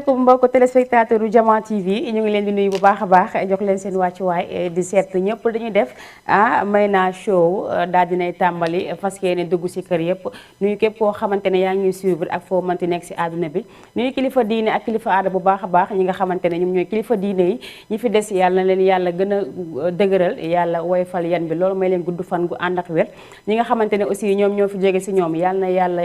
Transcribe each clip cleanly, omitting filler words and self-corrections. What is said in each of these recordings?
asalaamaaleykum mbokki téléspectateur u Diama TV ñu ngi leen di nuyu bu baax a baax jox leen seen wàccuwaay di seet ñëpp dañuy def Mayna show daal dinay tàmbali fas yéene dugg si kër yëpp nuyu képp koo xamante ne yaa ngi ñuy suivre ak foo mënti nekk si àdduna bi nuyu kilifa diine ak kilifa aada bu baax a baax ñi nga xamante ne ñoom ñooy kilifa diine yi ñi fi des yàlla na leen yàlla gën a dëgëral yàlla woyfal yan bi loolu may leen gudd fan gu ànd ak wér ñi nga xamante ne aussi ñoom ñoo fi jóge si ñoom yàlla na yàlla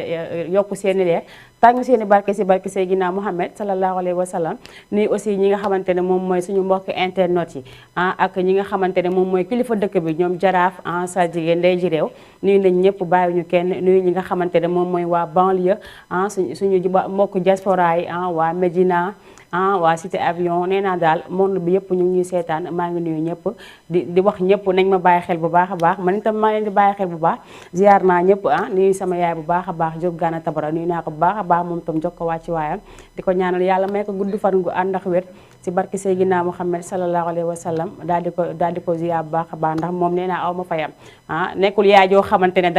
yokk seeni leer tàng seeni barke si barke Seydina Muhammad sallallahu alayhi wa sallam nii aussi ñi nga xamante ne moom mooy suñu mbokk internet yi ak ñi nga xamante ne moom mooy kilifa dëkk bi ñoom jaraaf sa jigéen ndey ji réew nuyu nañ ñëpp bàyyiwuñu kenn nuyu ñi nga xamante ne moom mooy waa banlieue suñu mbokk diaspora yi waa Médina waa cité avion nee naa daal monde bi yëpp ñu ngi ñuy seetaan maa ngi nuyu ñëpp di wax ñëpp nañ ma bàyyi xel bu baax a baax man itam maa leen di bàyyi xel bu baax ziar naa ñëpp nuyu sama yaay bu baax a baax Jóob Gaana Tabara nuyu naa ko bu baax a baax moom itam jox ko wàcc waayam di ko ñaanal yàlla may ko gudd fan gu ànd ak wér ci barke Seydina Muhammad sallallahu alayhi wa sallam daal di ko ziar bu baax a baax ndax moom nee naa aw ma fayam nekkul yaay joo xamante ne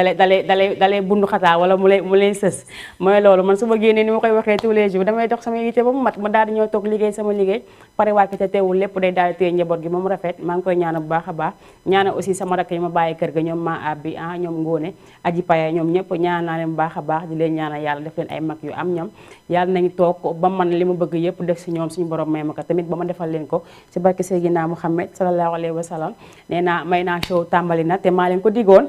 dalay bundu xataa wala mu lay sës mooy loolu man su ma génnee ni ma koy waxee tous les jours damay dox sama yite ba mu mat ma daal di ñëw toog liggéey sama liggéey pare wàcc te teewul lépp day daal di téye njaboot gi moom rafet maa ngi koy ñaanal bu baax a baax ñaanal aussi sama rakk yi ma bàyyi kër ga ñoom ma abbi ñoom ngóone aji paye ñoom ñëpp ñaan naa leen bu baax a baax di leen ñaanal yàlla def leen ay mag yu am ñam yàlla nañu toog ba man li ma bëgg yëpp def si ñoom suñu borom may ma ko tamit ba ma defal leen ko si barke Seydina Muhammad sallallahu alayhi wa sallam nee naa Mayna show tàmbali na te maa leen ko digoon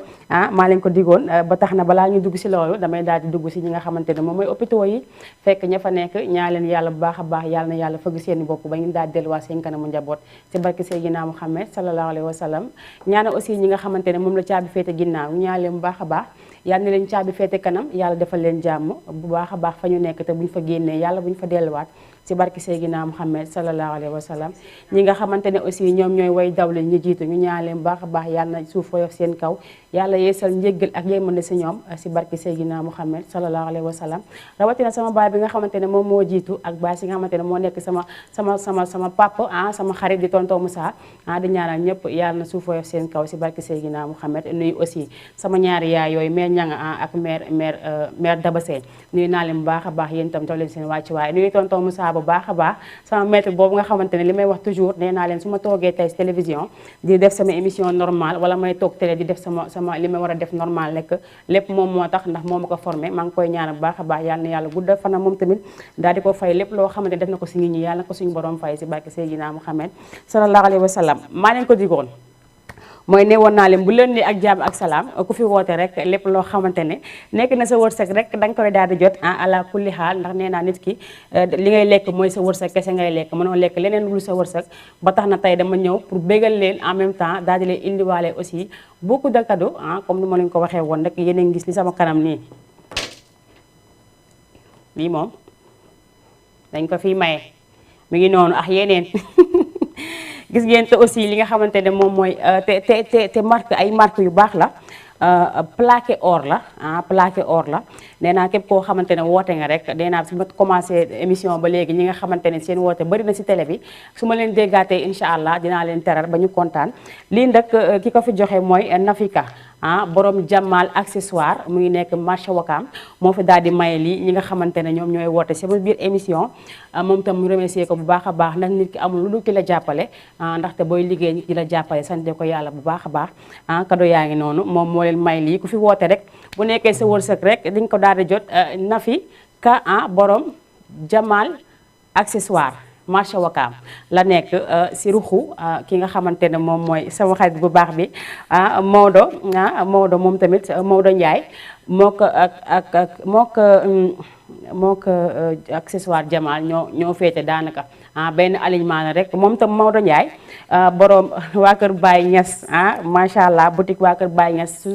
ba tax na balaa ñu dugg si loolu damay daal di dugg si ñi nga xamante ne moom mooy hôpitaux yi fekk ña fa nekk ñaa leen yàlla bu baax a baax yàlla na yàlla fëgg seen bopp ba ñu daal di delluwaat seen kanamu njaboot si barke Seydina Muhammad sallallahu alayhi wa sallam ñaana aussi ñi nga xamante ne moom la caabi féete ginnaaw ñaa leen bu baax a baax yàlla na leen caabi féete kanam yàlla defal leen jàmm bu baax a baax fa ñu nekk te buñ fa génnee yàlla buñ fa delluwaat ci barke Seydina Muhammad sallallahu alayhi wa sallam ñi nga xamante ne aussi ñoom ñooy way dawle ñu jiitu ñu ñaan leen bu baax a baax yàlla na suuf woyof seen kaw yàlla yeesal njéggal ak yërmande si ñoom si barke Seydina Muhammad sallallahu alayhi wa sallam rawatina sama baay bi nga xamante ne moom moo jiitu ak baay si nga xamante ne moo nekk sama papa sama xarit di tonton Moussa di ñaanal ñëpp yàlla na suuf woyof seen kaw si barke Seydina Muhammad nuyu aussi sama ñaari yaay yooyu mère Ñanga ak mère Daba Seen nuyu naa leen bu baax a baax yéen itam jox leen seen wàcc waaye nuyu tonton Moussa bu baax a baax sama maître boobu nga xamante ne li may wax toujours nee naa leen su ma toogee tey si télévision di def sama émission normale wala may toog télé di def sama li ma war a def normal nekk lépp moom moo tax ndax moo ma ko formé maa ngi koy ñaanal bu baax a baax yàlla na yàlla guddal fanam moom tamit daal di ko fay lépp loo xamante def na ko si nit ñi yàlla na ko suñu borom fay si barke Seydina Muhammad sallallahu alayhi wa sallam maa leen ko digoon mooy ne woon naa leen bu leen ni ak jàmm ak salaam ku fi woote rek lépp loo xamante ne nekk na sa wërsëg rek da nga koy daal di jot ala kulli xaal ndax nee naa nit ki li ngay lekk mooy sa wërsëg kese ngay lekk mënoo lekk leneen lu sa wërsëg ba tax na tey dama ñëw pour bégal leen en même temps daal di leen indiwaale aussi beaucoup de cadeaux comme ni ma leen ko waxee woon rek yéen a ngi gis li sama kanam nii lii moom dañ ko fiy maye mi ngi noonu ak yeneen gis ngeen te aussi li nga xamante ne moom mooy te marque ay marque yu baax la plaqué or la plaqué or la nee naa képp koo xamante ne woote nga rek nee naa su ma commencé émission ba léegi ñi nga xamante ne seen woote bari na si télé bi su ma leen déggaatee incha allah dinaa leen teral ba ñu kontaan lii nag ki ko fi joxe mooy Nafika borom Jamal accessoire mu ngi nekk marché Wakaam moo fi daal di maye lii ñi nga xamante ne ñoom ñooy woote sama biir émission moom tam mu remercier ko bu baax a baax ndax nit ki amul lu dul ki la jàppale ndaxte booy liggéey nit ki la jàppale sante ko yàlla bu baax a baax cadeau yaa ngi noonu moom moo leen may lii ku fi woote rek bu nekkee sa wërsëg rek di nga ko daal di jot Nafika borom Jamal accessoire marché Wakaam la nekk si ruxu ki nga xamante ne moom mooy sama xarit bu baax bi Maodo Maodo moom tamit Maodo Ndiaye moo ko accessoire Jamal ñoo féete daanaka benn alignement la rek moom tam Maodo Ndiaye borom waa kër Baye Niass macha allah boutique waa kër Baye Niass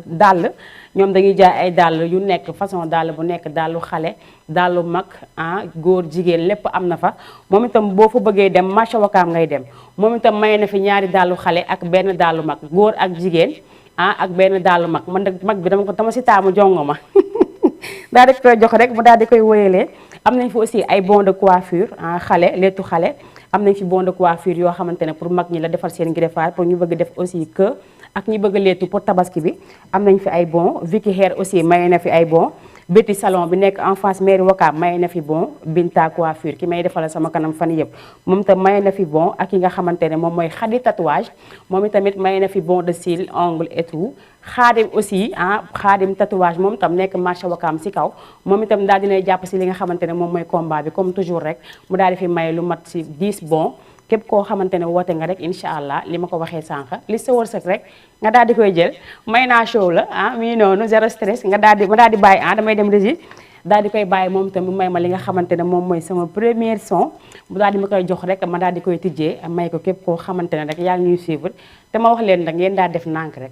dàll ñoom dañuy jaay ay dàll yu nekk façon dàll bu nekk dàllu xale dàllu mag góor jigéen lépp am na fa moom itam boo fa bëggee dem marché Wakaam ngay dem moom itam may na fi ñaari dàllu xale ak benn dàllu mag góor ak jigéen ak benn dàllu mag man nag mag bi dama si taamu jongo ma daal di koy jox rek mu daal di koy wéyalee am nañ fi aussi ay bon de coiffure xale leetu xale am nañ fi bon de coiffure yoo xamante ne pour mag ñi la defal seen greffage pour ñu bëgg def aussi que ak ñi bëgg leetu pour tabaski bi am nañ fi ay bon Vicky Hair aussi maye na fi ay bon béti salon bi nekk en face mairie Wakaam may na fi bon Binta coiffure ki may defal sama kanam fan yëpp moom itam may na fi bon ak ki nga xamante ne moom mooy Khady tatouage moom itamit may na fi bon de cils ongle et tout Xaadim aussi Xaadim tatouage moom itam nekk marché Wakaam si kaw moom itam daal dinay jàpp si li nga xamante ne moom mooy combat bi comme toujours rek mu daal di fi may lu mat si 10 bon képp koo xamante ne woote nga rek incha allah li ma ko waxee sànq li sa wërsëg rek nga daal di koy jël may naa show la mii noonu zéro stress nga daal di ma daal di bàyyi damay dem régie daal di koy bàyyi moom itam mu may ma li nga xamante ne moom mooy sama première son mu daal di ma koy jox rek ma daal di koy tijjee may ko képp koo xamante ne rek yaa ngi ñuy suivre te ma wax leen nag ngeen daal def nànk rek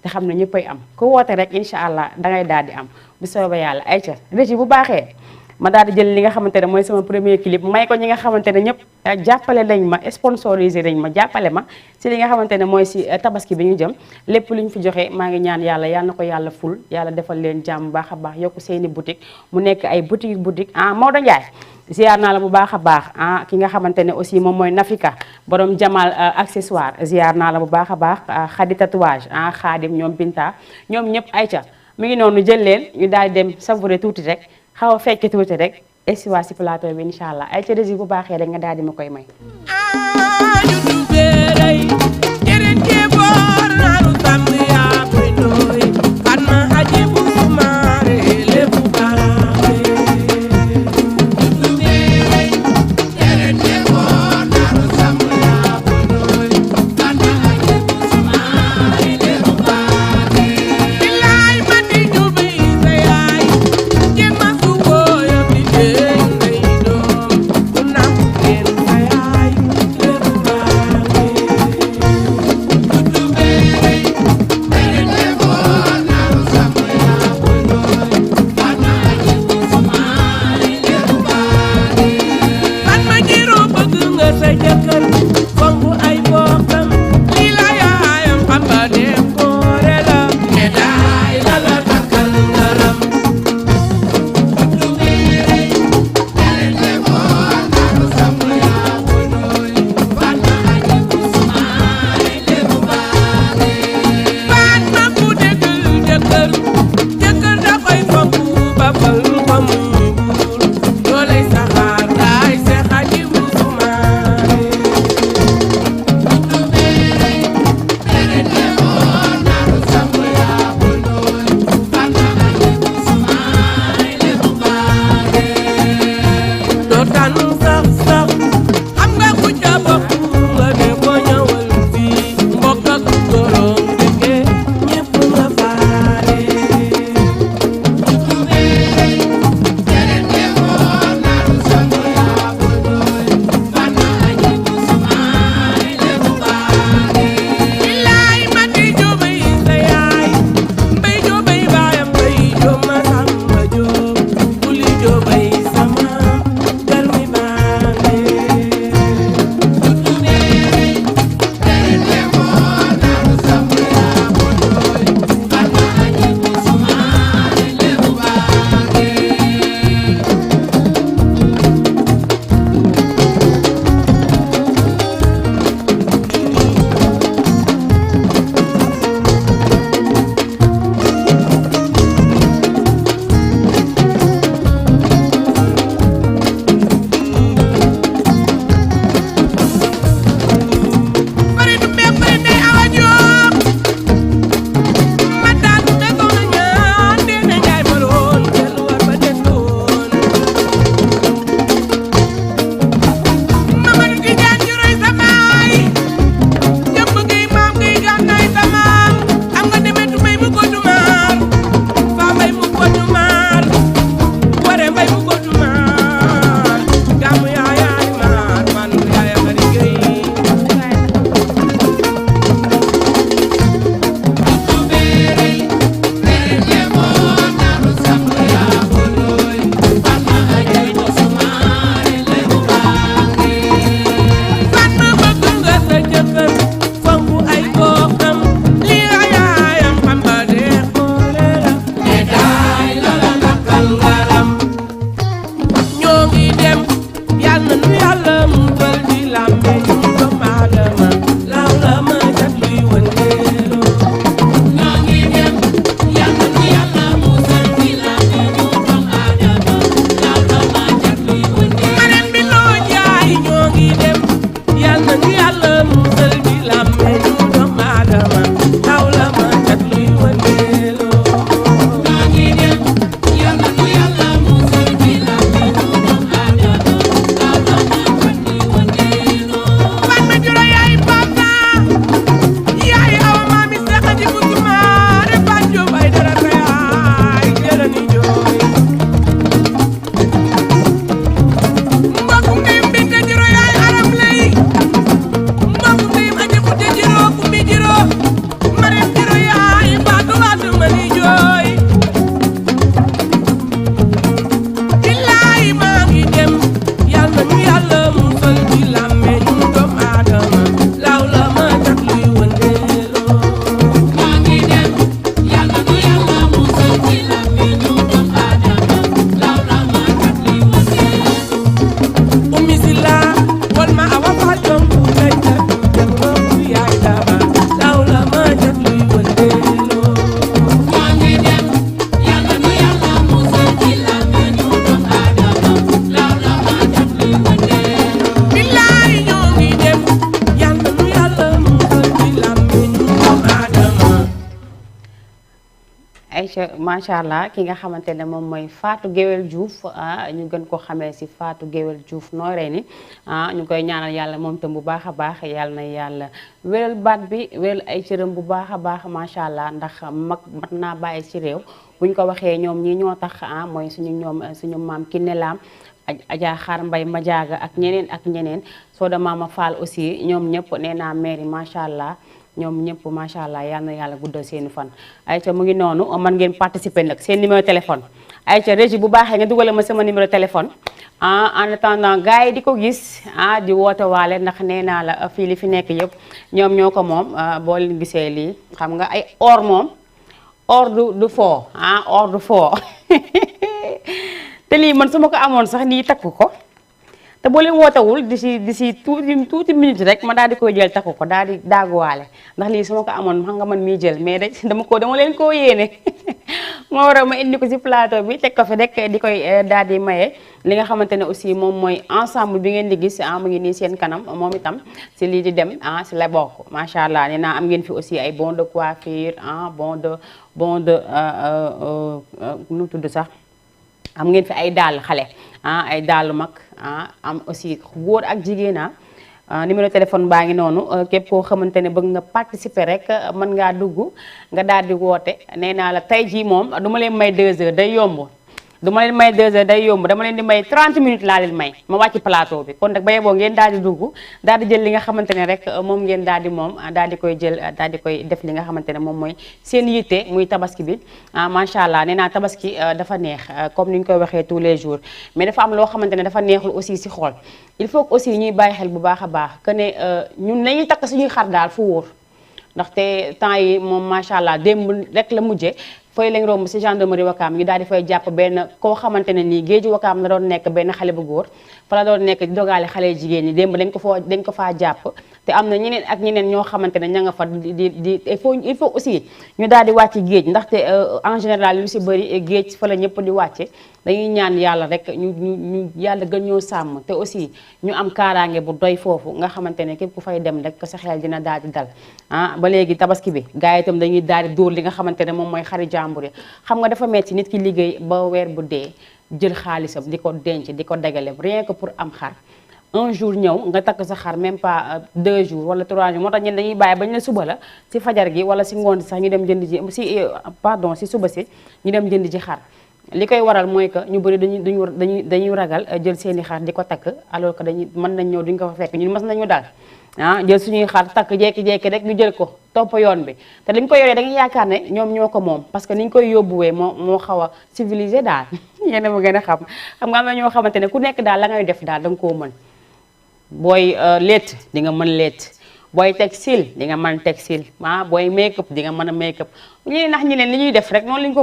te xam ne ñëppay am ku woote rek incha allah dangay daal di am bu soobee yàlla ay ca régie bu baaxee ma daal di jël li nga xamante ne mooy sama premier clip may ko ñi nga xamante ne ñëpp jàppale nañ ma sponsorisé nañ ma jàppale ma si li nga xamante ne mooy si tabaski bi ñu jëm lépp lu ñu fi joxe maa ngi ñaan yàlla yal na ko yàlla ful yàlla defal leen jàmm baax a baax yokk seeni boutique mu nekk ay boutique Maodo Ndiaye ziar naa la bu baax a baax ki nga xamante ne aussi moom mooy Nafika borom Jamal accessoire ziar naa la bu baax a baax Khady tatouage Khadim ñoom Binta ñoom ñëpp ay ca mi ngi noonu jël leen ñu daal di dem savourer tuuti rek xaw a fekke tuuti rek esiwa si plateau bi incha allah ay ca régie bu baaxee rek nga daal di ma koy may Aïcha macha allah ki nga xamante ne moom mooy Fatou Guewel Diouf ñu gën ko xamee si Fatou Guewel Diouf nooy ni ñu koy ñaanal yàlla moom tam bu baax a baax yàlla na yàlla wéral baat bi wéral ay cëram bu baax a baax macha allah ndax mag mat naa bàyyi ci réew buñ ko waxee ñoom ñi ñoo tax mooy suñu maam ki nelaam Adja Xaar Mbay Majaaga ak ñeneen soo da Mama Fall aussi ñoom ñëpp nee naa mairie macha allah ñoom ñëpp macha allah yal na yàlla guddal seeni fan. ayca mu ngi noonu man ngeen participer nag seen numéro téléphone ayca régie bu baaxee nga dugal ma sama numéro téléphone en attendant gars yi di ko gis di woote waale ndax nee naa la fii li fi nekk yëpp ñoom ñoo ko moom boo leen gisee lii xam nga ay or moom or du foo or du foo te lii man su ma ko amoon sax nii takku ko. te boo leen wootewul di si tuuti minute rek ma daal di koy jël takku ko daal di daaguwaale ndax lii su ma ko amoon xam nga man mii jël mais dama leen koo yéene moo waral ma indi ko si plateau bi teg ko fi rek di koy daal di maye li nga xamante ne aussi moom mooy ensemble bi ngeen di gis mu ngi nii seen kanam moom itam si lii di dem si la bokk macha allah nee naa am ngeen fi aussi ay bon de coiffure bon de nu tudd sax am ngeen fi ay dàll xale ay dàllu mag am aussi góor ak jigéen numéro téléphone baa ngi noonu képp koo xamante ne bëgg nga participer rek mën ngaa dugg nga daal di woote nee naa la tey jii moom du ma leen may 2 heures day yomb du ma leen may 2 heures day yomb dama leen di may 30 minutes laa leen may ma wàcc plateau bi kon nag ba yeboo ngeen daal di dugg daal di jël li nga xamante ne rek moom ngeen daal di moom daal di koy jël daal di koy def li nga xamante ne moom mooy seen yitte muy tabaski bi macha allah nee naa tabaski dafa neex comme ni ñu koy waxee tous les jours mais dafa am loo xamante ne dafa neexul aussi si xool il faut que aussi ñuy bàyyi xel bu baax a baax que ne ñun nañuy takk suñuy xar daal fu wóor ndaxte temps yi moom macha allah démb rek la mujje fooy lañ romb si gendarmerie Wakaam ñu daal di fay jàpp benn koo xamante ne nii géeju Wakaam la doon nekk benn xale bu góor fa la doon nekk di dogaale xale jigéen ñi démb dañ ko faa jàpp te am na ñeneen ak ñeneen ñoo xamante ne ña nga fa di il faut aussi ñu daal di wàcc géej ndaxte en général lu si bëri géej fa la ñëpp di wàcce dañuy ñaan yàlla rek ñu yàlla gën ñoo sàmm te aussi ñu am kaaraange bu doy foofu nga xamante ne képp ku fay dem rek sa xel dina daal di dal ba léegi tabaski bi gars yi itam dañuy daal di dóor li nga xamante ne moom mooy xari jàmbur yi xam nga dafa metti nit ki liggéey ba weer bu dee jël xaalisam di ko denc di ko dagale rien que pour am xar un jour ñëw nga takk sa xar même pas 2 jours wala 3 jours moo tax ñen dañuy bàyyi bañ la suba la si fajar gi wala si ngoon sax ñu dem jënd ji si suba si ñu dem jënd ji xar li koy waral mooy que ñu bëri dañuy ragal jël seeni xar di ko takk alors que dañuy mën nañ ñëw duñ ko fa fekk ñun mas nañu daal jël suñuy xar takk jekki-jekki rek ñu jël ko topp yoon bi te liñ ko yoree da ngay yaakaar ne ñoom ñoo ko moom parce que niñ koy yóbbuwee moo xaw a civilisé daal yéen a ma gën a xam nga am na ñoo xamante ne ku nekk daal la ngay def daal da nga koo mën booy létt di nga mën létt booy textile di nga mën textile booy make up di nga mën a make up ñi nax ñi leen li ñuy def rek noonu lañ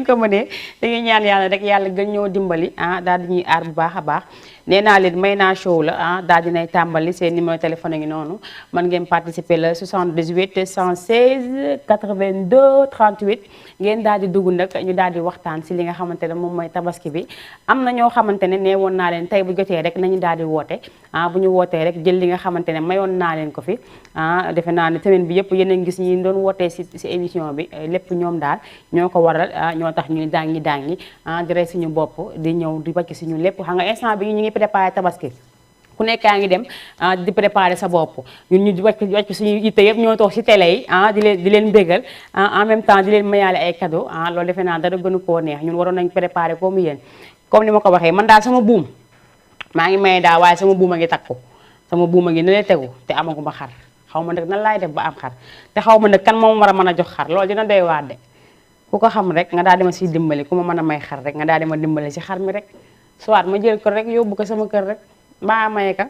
ko mënee dañuy ñaan yàlla rek yàlla gën ñoo dimbali daal di ñuy aar bu baax a baax nee naa leen may naa show la daal dinay tàmbali seen numéro téléphone ngi noonu mën ngeen participer la 78 116 82 38 ngeen daal di dugg nag ñu daal di waxtaan si li nga xamante ne moom mooy tabaski bi am na ñoo xamante ne nee woon naa leen tey bu jotee rek nañu daal di woote bu ñu wootee rek jël li nga xamante ne mayoon naa leen ko fi defe naa ne semaine bi yëpp yéen a ngi gis ñi doon wootee si émission bi lépp ñoom daal ñoo ko waral ñoo tax ñuy dangi di rey suñu bopp di ñëw di wàcc suñu lépp xam nga instant bi ñu ngi préparé tabaski ku nekkaa ngi dem di préparé sa bopp ñun ñu wàcc suñu yitte yëpp ñoo toog si télé yi di leen bégal en même temps di leen mayaale ay cadeau loolu defe naa dara gënu koo neex ñun waroon nañ préparé comme yéen comme ni ma ko waxee man daal sama buum maa ngi maye daal waaye sama buum a ngi takku sama buum a ngi ne lay tegu te amaguma xar xaw ma nag nan laay def ba am xar te xaw ma nag kan moom war a mën a jox xar loolu dina doy waar de ku ko xam rek nga daal di ma siy dimbali ku ma mën a may xar rek nga daal di ma dimbali si xar mi rek soit ma jël ko rek yóbbu ko sama kër rek mbaa maye ka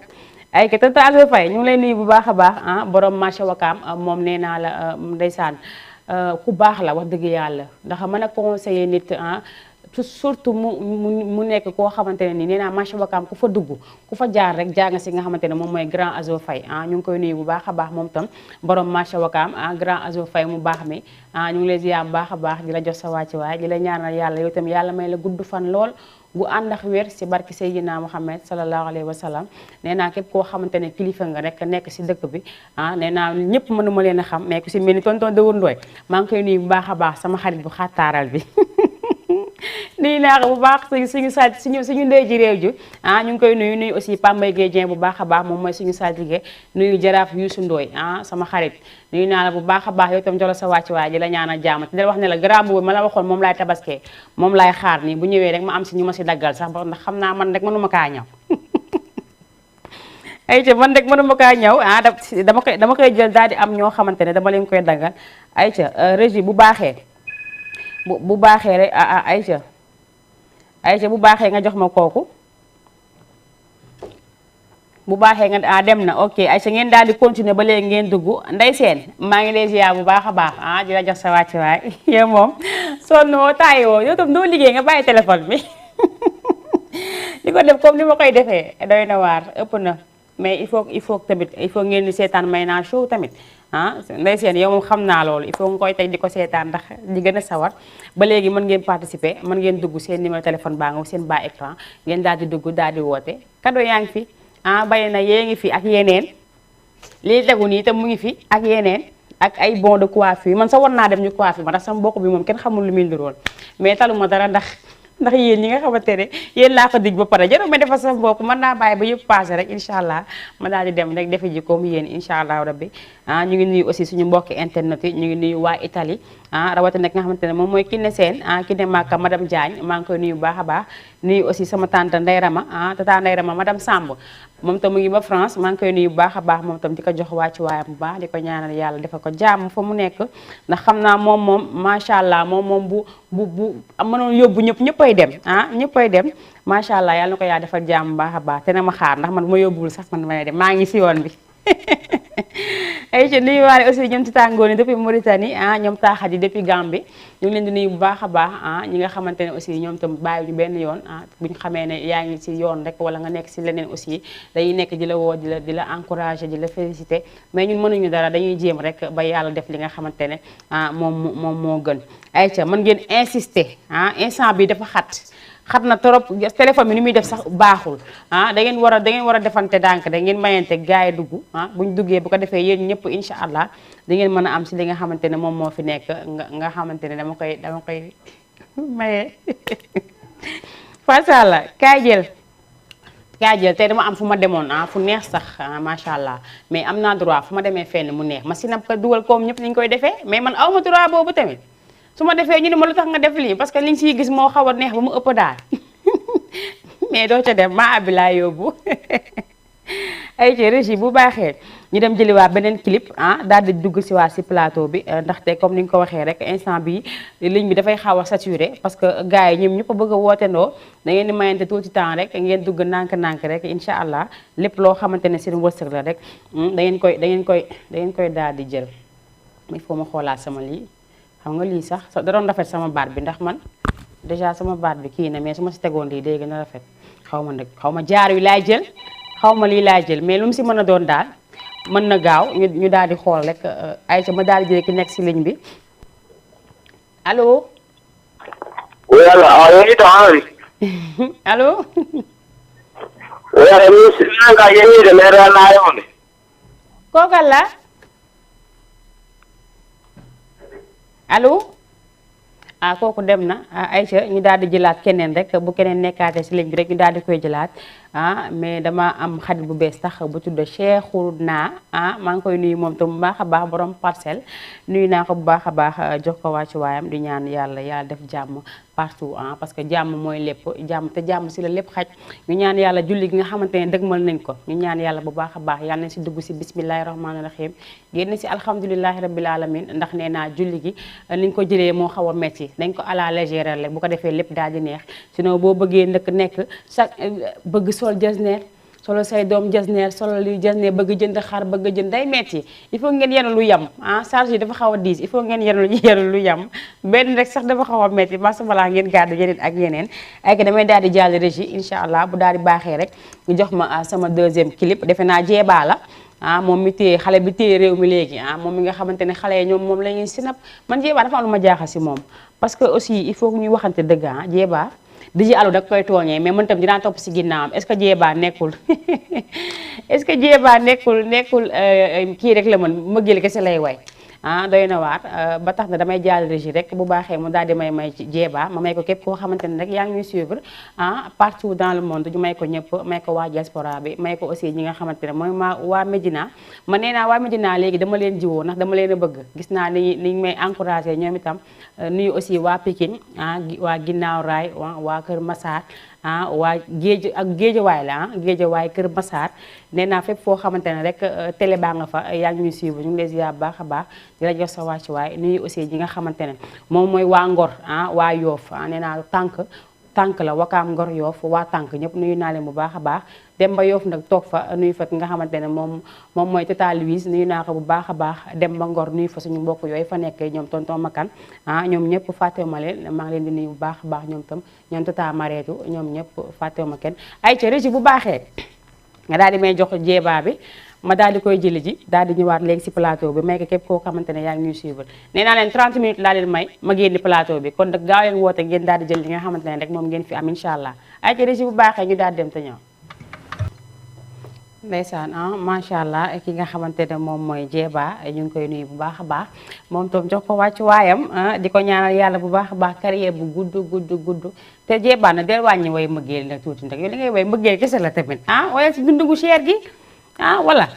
ay ka te Tata Fay ñu ngi lay nuyu bu baax a baax borom marché Wakaam moom nee naa la ndeysaan ku baax la wax dëgg yàlla ndax mën a conseiller nit surtout mu nekk koo xamante ne nii nee naa marché Wakaam ku fa dugg ku fa jaar rek jaar nga si nga xamante ne moom mooy Grand Azo Faye ñu ngi koy nuyu bu baax a baax moom tam borom marché Wakaam Grand Azo Faye mu baax mi ñu ngi lay ziar bu baax a baax di la jox sa wàcc waay di la ñaanal yàlla yow tam yàlla may la gudd fan lool gu ànd ak wér si barki Seydina Muhammad sallallahu alayhi wa sallam nee naa képp koo xamante ne kilifa nga rek nekk si dëkk bi nee naa ñëpp mënuma leen a xam mais ku si mel ni tonton Dawur Ndooy maa ngi koy nuyu bu baax a baax sama xarit bu xattaaral bi nuyu naa ko bu baax suñu ndey ji réew ji ñu ngi koy nuyu aussi Pambay Guèye bu baax a baax moom mooy suñu saltige nuyu jaraaf Youssou Ndoye sama xarit nuyu naa la bu baax a baax yow tam jola sa wàcc waay ji la ñaanal jàmm te dal wax ne la grand boobu ma la waxoon moom laay tabaskee moom laay xaar nii bu ñëwee rek ma am si ñu ma si daggal sax ba ndax xam naa man rek mënuma kaa ñëw ayca man rek mënuma kaa ñëw dama koy jël daal di am ñoo xamante ne dama leen koy daggal ayca régie bu baaxee bu baaxee rek ayca bu baaxee nga jox ma kooku bu baaxee nga dem na ok ayca ngeen daal di continuer ba léegi ngeen dugg Ndey Seen maa ngi lay ziar bu baax a baax di la jox sa wàcc waay yow moom sonn woo taay woo yow tam doo liggéey nga bàyyi téléphone bi di ko def comme ni ma koy defee doy na waar ëpp na mais il faut tamit il faut ngeen di seetaan Mayna Show tamit Ndey Seen yow moom xam naa loolu il faut nga koy teg di ko seetaan ndax di gën a sawar ba léegi mën ngeen participer mën ngeen dugg seen numéro téléphone baa nga seen bas écran ngeen daal di dugg daal di woote cadeau yaa ngi fi bari na yee ngi fi ak yeneen lii tegu nii te mu ngi fi ak yeneen ak ay bon de coiffure man sa war naa dem ñu coiffure ma ndax sama bokk bi moom kenn xamul lu muy ndurool mais taluma dara ndax yéen ñi nga xamante ne yéen laa ko dig ba pare jarul ma defal sama bopp mën naa bàyyi ba yëpp passé rek incha allah ma daal di dem rek defe ji comme yéen incha allah rabbi ñu ngi nuyu aussi suñu mbokki internet yi ñu ngi nuyu waa Italie rawatina nga xamante ne moom mooy Kiné Sène Kiné Maka madame Diagne maa ngi koy nuyu bu baax a baax nuyu aussi sama tante Ndey Rama tata Ndey Rama madame Samb moom tam mu ngi ba France maa ngi koy nuyu bu baax a baax moom tam di ko jox wàccu waayam bu baax di ko ñaanal yàlla defal ko jàmm fa mu nekk ndax xam naa moom macha allah moom bu mënoon yóbbu ñëppay dem ñëppay dem macha allah yàlla na ko yaa defal jàmm bu baax a baax te na ma xaar ndax man ma yóbbuwul sax man may dem maa ngi si yoon bi ay ci nuyu waale aussi ñoom ci tàngooni depuis Mauritanie ñoom taaxat yi depuis Gambie ñu ngi leen di nuyu bu baax a baax ñi nga xamante ne aussi ñoom tam bàyyi ñu benn yoon bu ñu xamee ne yaa ngi ci yoon rek wala nga nekk ci leneen aussi dañuy nekk di la woo di la encourager di la féliciter mais ñun mënuñu dara dañuy jéem rek ba yàlla def li nga xamante ne moom moo gën ay ca mën ngeen insister instant bi dafa xat na trop téléphone bi ni muy def sax baaxul da ngeen war a defante dànk da ngeen mayante gars yi dugg buñ duggee bu ko defee yéen ñëpp incha allah da ngeen mën a am si li nga xamante ne moom moo fi nekk nga xamante ne dama koy maye macha allah kaay jël tey dama am fu ma demoon fu neex sax macha allah mais am naa droit fu ma demee fenn mu neex ma sinap ko dugal comme ñëpp ni ñu koy defee mais man awma droit boobu tamit su ma defee ñu ne ma lu tax nga def lii parce que liñ siy gis moo xaw a neex ba mu ëpp daal mais doo ca dem maa abi laa yóbbu ay ci régie bu baaxee ñu dem jëliwaat beneen clip daal di dugg si waa si plateau bi ndaxte comme ni nga ko waxee rek instant bi ligne bi dafay xaw a saturé parce que gars yi ñoom ñëpp a bëgg a wootendoo da ngeen di mayante tout ci temps rek ngeen dugg nànk-nànk rek incha allah lépp loo xamante ne seen wërsëg la rek da ngeen koy daal di jël il faut ma xoolaat sama lii xam nga lii sax da doon rafet sama baat bi ndax man déjà sama baat bi kii na mais su ma si tegoon lii day gën a rafet xaw ma jaar wi laay jël xaw ma lii laay jël mais lu mu si mën a doon daal mën na gaaw ñu daal di xool rek Aïcha ma daal di jël ki nekk si ligne bi allo. oui allo allo. kooku la. allo kooku dem na Aïcha ñu daal di jëlaat keneen rek bu keneen nekkaatee si ligne bi rek ñu daal di koy jëlaat mais dama am xarit bu bees tax bu tudd Cheikhouna maa ngi koy nuyu moom tam bu baax a baax borom parcelle nuyu naa ko bu baax a baax jox ko wàccu waayam di ñaan yàlla def jàmm partout parce que jàmm mooy lépp jàmm te jàmm si la lépp xaj ñu ñaan yàlla julli gi nga xamante ne dëgmal nañ ko ñu ñaan yàlla bu baax a baax yàlla nañ si dugg si bismillahi rahmaani rahim génn si alhamdulilahi rabbil alamin ndax nee naa julli gi niñ ko jëlee moo xaw a metti dañ ko à la légère rek bu ko defee lépp daal di neex sinon boo bëggee nekk sa bëgg sol jasneer solo say doom jasneer solo li jasneer bëgg jënd xar bëgg jënd day metti il faut ngeen yenu lu yam charge yi dafa xaw a diis il faut ngeen yenu lu yam benn rek sax dafa xaw a metti parce que balaa ngeen gàddu yeneen ak yeneen ay que damay daal di jàll régie incha allah bu daal di baaxee rek ñu jox ma sama deuxième clip defe naa jeebaa la moom mi téye xale bi téye réew mi léegi moom mi nga xamante ne xale yi ñoom moom la ñuy sinap man jeebaa dafa am lu ma jaaxal si moom parce que aussi il faut que ñuy waxante dëgg jeebaa Dj Alou da koy tooñee mais man tam dinaa topp si ginnaawam est-ce que jeebaa nekkul est-ce que jeebaa nekkul kii rek la mën mëggeel kese lay way doy na waar ba tax na damay jàll régie rek bu baaxee mu daal di may ci jeebaa ma may ko képp koo xamante ne rek yaa ngi ñuy suivre partout dans le monde ñu may ko ñëpp may ko waa diaspora bi may ko aussi ñi nga xamante ne mooy waa Médina ma nee naa waa Médina léegi dama leen jiwoo ndax dama leen a bëgg gis naa ni may encouragé ñoom itam nuyu aussi waa Pikine waa Ginnaaw Raay waa Kër Massar waa géejawaay la géejawaay Kër Massar nee naa fépp foo xamante ne rek télé baa nga fa yaa ngi ñuy suivre ñu ngi lay ziar baax a baax di la jox sa wàccuwaay nuyu aussi ñi nga xamante ne moom mooy waa Ngor waa Yoof nee naa tànk la Wakaam Ngor Yoof waa tànk ñëpp nuyu naa leen bu baax a baax dem ba Yoof nag toog fa nuyu fa ki nga xamante ne moom mooy Tata Louise nuyu naa ko bu baax a baax dem ba Ngor nuyu fa suñu mbokk yooyu fa nekk ñoom tonton Makan ñoom ñëpp fàttewuma leen maa ngi leen di nuyu bu baax a baax ñoom tam ñoom Tata Mareetu ñoom ñëpp fàttewuma kenn ay ca régie bu baaxee nga daal di may jox jeebaa bi ma daal di koy jëli ji daal di ñëwaat léegi si plateau bi may ko képp koo xamante ne yaa ngi ñuy suivre nee naa leen 30 minutes laa leen may ma génn plateau bi kon nag gaaw leen woote ngeen daal di jël li nga xamante ne rek moom ngeen fi am incha allah ay ca régie bu baaxee ñu daal dem te ñëw ndeysaan macha allah ki nga xamante ne moom mooy jeebaa ñu ngi koy nuyu bu baax a baax moom tam jox ko wàccu waayam di ko ñaanal yàlla bu baax a baax carrière bu gudd te jeebaa na del wàññi way mbëggeel nag tuuti nag yow li ngay way mbëggeel kese la tamit wala si dundu gu cher gi wala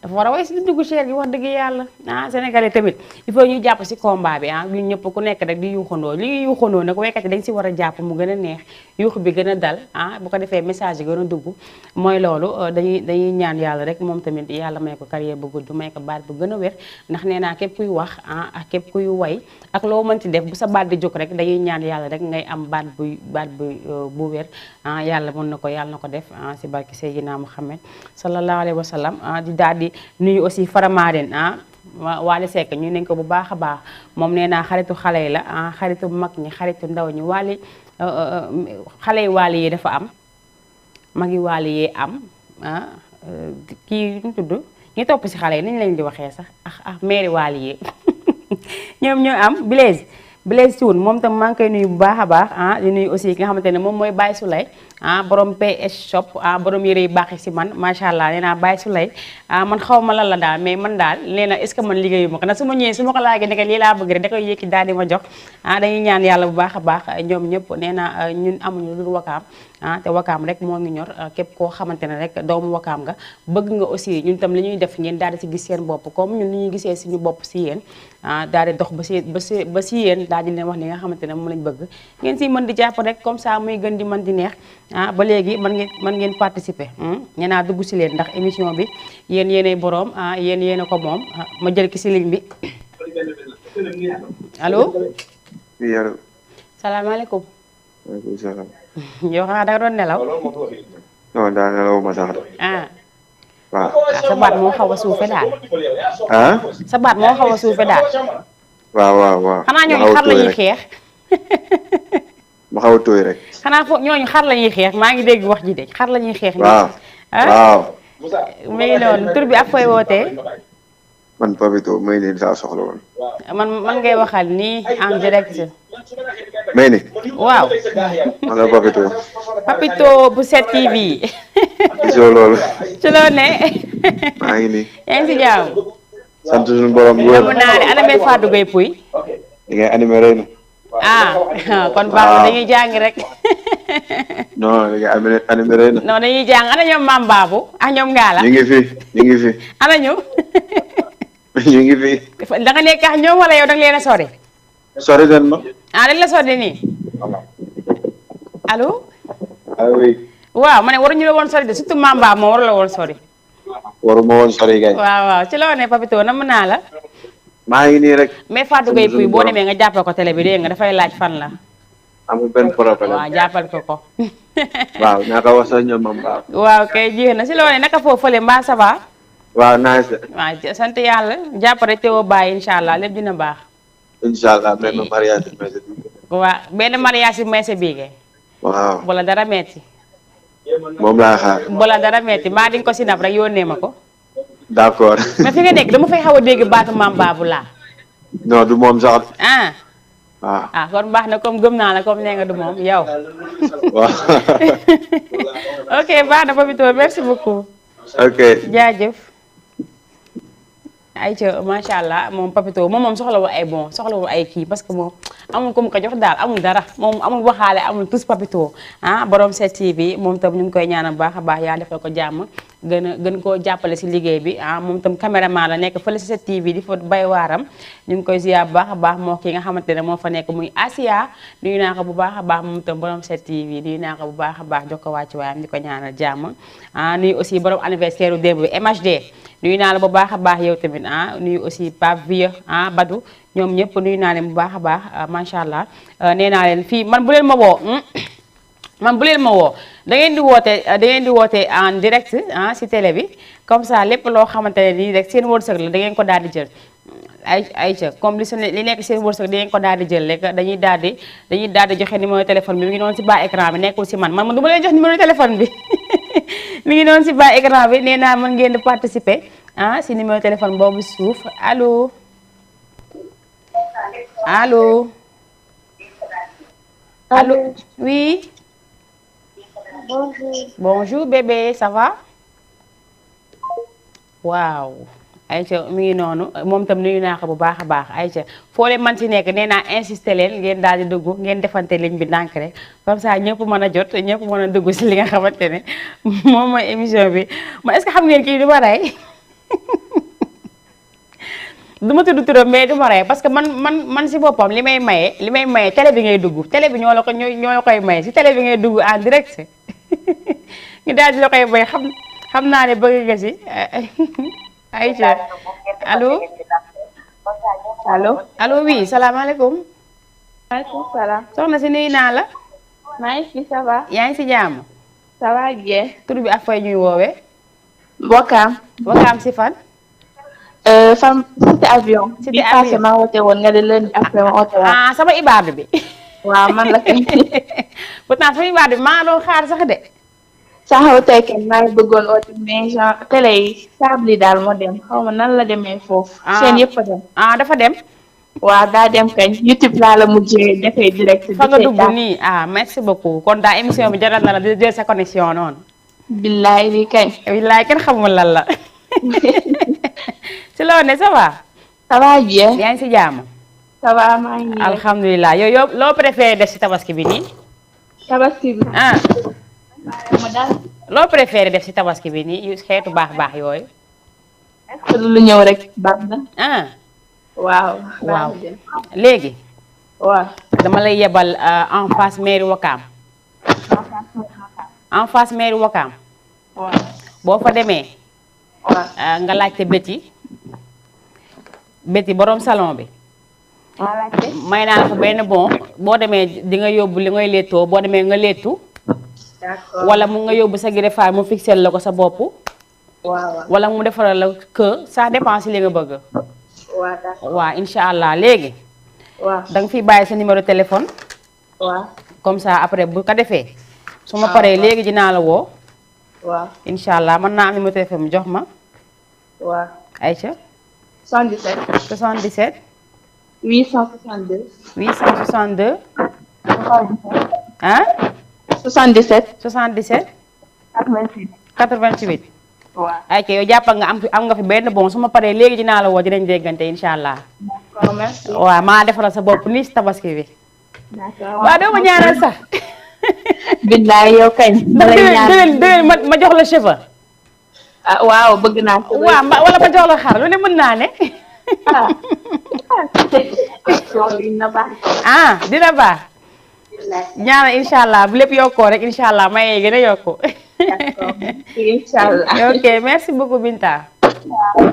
dafa war a way si dundu gu cher gi wax dëgg yàlla sénégalais tamit il faut ñuy jàpp si combat bi ñun ñëpp ku nekk rek di yuuxandoo li yuuxandoo nag waykat yi dañ si war a jàpp mu gën a neex yuux bi gën a dal bu ko defee message yi gën a dugg mooy loolu dañuy ñaan yàlla rek moom tamit yàlla may ko carrière bu gudd may ko baat bu gën a wér ndax nee naa képp kuy wax ak képp kuy way ak loo mënti def bu sa baat di jóg rek dañuy ñaan yàlla rek ngay am baat bu wér yàlla mën na ko yàlla na ko def si barki Seydina Muhammad sallallahu alayhi wa sallam di daal di nuyu aussi Faramareen Wally Seck ñu nañ ko bu baax a baax moom nee naa xaritu xale yi la xaritu mag ñi xaritu ndaw ñi Wally xale yi Wally yi dafa am mag yi Wally yi am kii nu tudd ñu topp si xale yi nañ lañ di waxee sax mairie Wally yi ñoom ñoo am Blaise Thioune moom tam maa ngi koy nuyu bu baax a baax di nuyu aussi ki nga xamante ne moom mooy Baye Souley borom PS shop borom yére yu baax si man macha allah nee naa Baye Souley man xaw ma lan la daal mais man daal nee na est-ce que man liggéeyu ma ko nag su ma ñëwee su ma ko laajee ne lii laa bëgg rek da koy yëkki daal di ma jox dañuy ñaan yàlla bu baax a baax ñoom ñëpp nee na ñun amuñu lu dul wakaam te wakaam rek moo ngi ñor képp koo xamante ne rek doomu wakaam nga bëgg nga aussi ñun tam li ñuy def ngeen daal di si gis seen bopp comme ñun li ñuy gisee suñu bopp si yéen daal di dox ba si yéen daal di leen wax li nga xamante ne moom lañ bëgg ngeen si mën di jàpp rek comme ça muy gën di mën di neex ba léegi mën ngeen participer nee naa dugg si leen ndax émission bi yéen yéenay boroom yéen a ko moom ma jël ki si ligne bi allo. oui allo. salaamaaleykum. waaleykum salaam. yow xanaa da nga doon nelaw. non daa nelaw ma sax. waaw. sa baat moo xaw a suufe daal. sa baat moo xaw a suufe daal. waaw. xanaa ñooñu xar la ñuy xeex. ma xaw a tooy rek. xanaa foog ñooñu xar la ñuy xeex maa ngi dégg wax ji de xar la ñuy xeex. waaw. mais noonu tur bi ak fooy wootee. man Papito may ne saa soxla woon. man ngay waxal nii en direct. may ne. waaw. man la Papito. Papito bu 7TV. gisoo loolu. ci loo ne. maa ngi nii. yaa ngi si jàmm. sant suñu borom bu wér. am naa ne ana may Fatou Gueye Pouy. di ngay animé rey na. kon baax na dañuy jàng rek. non di ngay animé rey na. non dañuy jàng ana ñoom Mame Babou ak ñoom Ngala. ñu ngi fi. ana ñu. ñu ngi fi. da nga nekk ak ñoom wala yow da nga leen a sori. sori den ma. dañ la sori nii. allo. oui. waaw ma ne waruñu la woon sori de surtout Mame Babou moom waru la woon sori. waruma woon sori kay. waaw ci loo ne Papito nam naa la. maa ngi nii rek. mais Fatou Gueye Pouy boo demee nga jàppale ko télé bi dégg nga dafay laaj fan la. amul benn problème. waaw jàppal ko ko. waaw naka wax sa ñoom am baax. waaw kay jeex na si loolu naka foofu fële mbaa ça va. waaw nice. waaw sant yàlla jàppale teewoo bàyyi incha allah lépp dina baax. incha allah benn mariage bi meese bi. waaw benn mariage bi meese bii waaw. bala dara metti. moom laa xaar. bala dara metti mbaa di nga ko sinap rek yónnee ma ko. d'accord. mais fi nga nekk dama fay xaw a dégg baatu maam baabu laa. non du moom sax. ah. waaw. ah kon baax na comme gëm naa la comme nee nga du moom yow. waaw. ok baax na Papito merci beaucoup. ok. jaajëf. ayca macha allah moom Papito moom soxlawul ay bon soxlawul ay kii parce que moom amul ko mu ko jox daal amul dara moom amul waxaale amul tous Papito borom 7TV moom tam ñu ngi koy ñaanal baax a baax yaa defal ko jàmm gën koo jàppale si liggéey bi moom tam caméraman la nekk fële si 7TV di fa bay waaram ñu ngi koy ziar bu baax a baax moo ki nga xamante ne moo fa nekk muy Asia nuyu naa ko bu baax a baax moom tam borom 7TV nuyu naa ko bu baax a baax jox ko wàcc waayam di ko ñaanal jàmm nuyu aussi borom anniversaire u démb bi MHD nuyu naa la bu baax a baax yow tamit nuyu aussi Pape Vieux Badou ñoom ñëpp nuyu naa leen bu baax a baax macha allah nee naa leen fii man bu leen ma woo man bu leen ma woo da ngeen di woote en direct si télé bi comme ça lépp loo xamante ne nii rek seen wërsëg la da ngeen ko daal di jël ayca comme li nekk seen wërsëg da ngeen ko daal di jël rek dañuy daal di joxe numéro téléphone bi mi ngi noonu si bas écran bi nekkul si man du ma leen jox numéro téléphone bi mi ngi noonu si bas écran bi nee naa mën ngeen di participer si numéro téléphone boobu suuf allo allo allo oui. Bonjour. Bonjour bébé ça va. waaw. ayca mi ngi noonu moom tam nuyu naa ko bu baax a baax ayca foo leen man si nekk nee naa insister leen ngeen daal di dugg ngeen defante ligne bi ndànk rek comme ça ñëpp mën a jot ñëpp mën a dugg si li nga xamante ne moom mooy émission bi ma est-ce que xam ngeen kii du ma rey du ma tudd turam mais du ma rey parce que man si boppam li may maye télé bi ngay dugg télé bi ñoo la koy maye si télé bi ngay dugg en direct ñu daal di la koy may xam naa ne bëgg nga si Aïcha allo allo oui salaamaaleykum. maaleykum salaam. soxna si nuyu naa la. maa ngi fi ça va. yaa ngi si jàmm. ça va bien. tur bi ak fay ñuy woowee. Wakaam. Wakaam si fan. fam cité avion. cité avion bi ma woote woon nga de lundi après ma woote waat. sama ibaadu bi. waaw man la kay. pourtant sama ibaadu bi maa doon xaar sax de. saxaw tey kenn maa ngi bëggoon oote mais genre télé yi sabli daal moo dem xaw ma nan la demee foofu. seen yëpp a dem. dafa dem. waaw daa dem kañ YouTube laa la mujjee defee direct. fa nga dugg nii merci beaucoup kon daa émission bi jaral na la di jël sa connexion noonu. billaay lii kañ. billaay kenn xamul lan la. si loolu ne ça va. ça va bien. yaa ngi si jàmm. ça va maa ngi nii. alhamdulilah yow loo préféré def si tabaski bi nii. tabaski bi. ma daal. loo préféré def si tabaski bi nii yu xeetu baax yooyu. est-ce que lu ñëw rek baax na. waaw. waaw léegi. waaw. dama lay yebal en face mairie Wakaam. en face mairie Wakaam. waaw. boo fa demee. waaw. nga laajte Betty borom salon bi. may naa la fa benn bon boo demee di nga yóbbu li ngay léttoo boo demee nga léttu. d'accord. wala mu nga yóbbu sa greffage mu fixel la ko sa bopp. waaw. wala mu defaral la que ça dépend si li nga bëgg. waaw d'accord. waaw incha allah léegi. waaw. da nga fiy bàyyi sa numéro téléphone. waaw. comme ça après bu ko defee. su ma paree léegi dinaa la woo. waaw. incha allah mën naa am numéro téléphone mu jox ma. waaw. Aïcha. 77. 77. 862. 862. 77. 77. 88. 88. waaw. ayca yow jàppal nga am nga fi benn bon su ma paree léegi dinaa la woo dinañ déggante incha allah. d'accord merci. waaw maa defaral sa bopp nii si tabaski bi. d'accord. waaw doo ma ñaanal sax. billaay yow kañ. ndax déwén ma jox la cheveux. waaw bëgg naa ko. waaw wala ma jox la xar lu ne mën naa ne. dina baax. ñaanal incha allah bu lépp yokkoo rek incha allah mayee gën a yokku. d'accord incha allah. ok merci beaucoup Binta.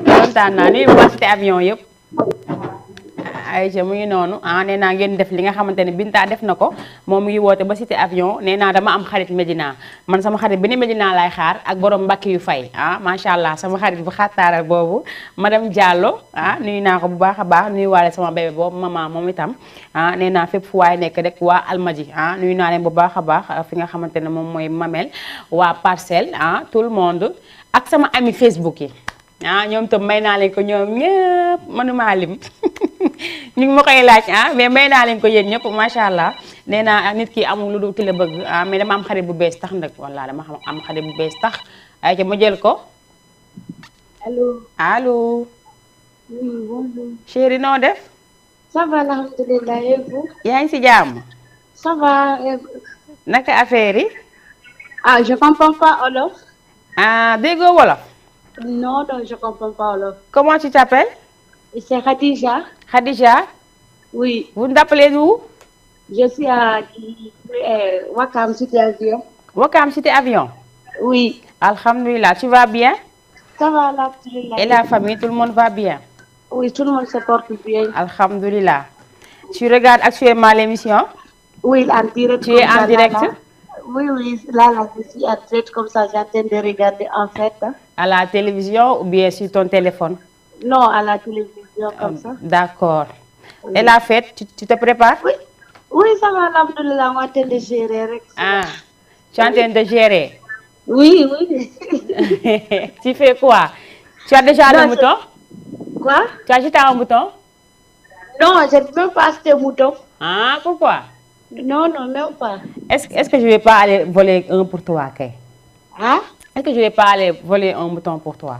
kontaan naa nuyu waa cité avion yëpp. Aïcha mu ngi noonu nee naa ngeen def li nga xamante ne Binta def na ko moom mu ngi woote ba cité avion nee naa dama am xarit Medina man sama xarit bi ne Medina laay xaar ak borom mbakki yu fay macha allah sama xarit bu xattaaral boobu madame Diallo nuyu naa ko bu baax a baax nuyu waale sama bébé boobu maman moom itam nee naa fépp fu waay nekk rek waa Almadi nuyu naa leen bu baax a baax fi nga xamante ne moom mooy Mamel waa Parcelles tout le monde ak sama ami Facebook yi ñoom tam may naa leen ko ñoom ñëpp mënuma lim ñu ngi ma koy laaj mais may naa leen ko yéen ñëpp macha allah nee naa nit ki amul lu dul ki la bëgg mais dama am xarit bu bees tax nag walla dama am xarit bu bees tax ay ca ma jël ko allo allo. oui bonjour. chérie noo def. ça va alhamdulilah et vous. yaa ngi si jàmm. ça va. naka affaire yi. je comprends pas wolof. déggoo wolof. non je comprends pas wolof. comment tu t'appelles. c'est Khadija. Khadija. oui. vous t'appelez où. je suis à Wakam Cité Avion. Wakam Cité Avion. oui. alhamdulilah tu vas bien. ça va alhamdulilah. et la famille tout le monde va bien. oui tout le monde se porte bien. alhamdulilah. tu regardes actuellement l'émission. oui en direct. tu es en direct. Oui, là, je suis en direct comme ça, j'attends de regarder en fait. À la télévision ou bien sur ton téléphone? Non, à la télévision comme ça. D'accord. Oui. Et la fête, tu te prépares? Oui, ça va, alhamdoulilah, on est en train de gérer. Tu es en train de gérer? Oui. Tu fais quoi? Tu as déjà le mouton? Quoi? Tu as acheté un mouton? Non, je ne peux pas acheter un mouton. Pourquoi? Non, même pas. Est-ce que je vais pas aller voler un pour toi, Kay? Est-ce que je vais pas aller voler un mouton pour toi?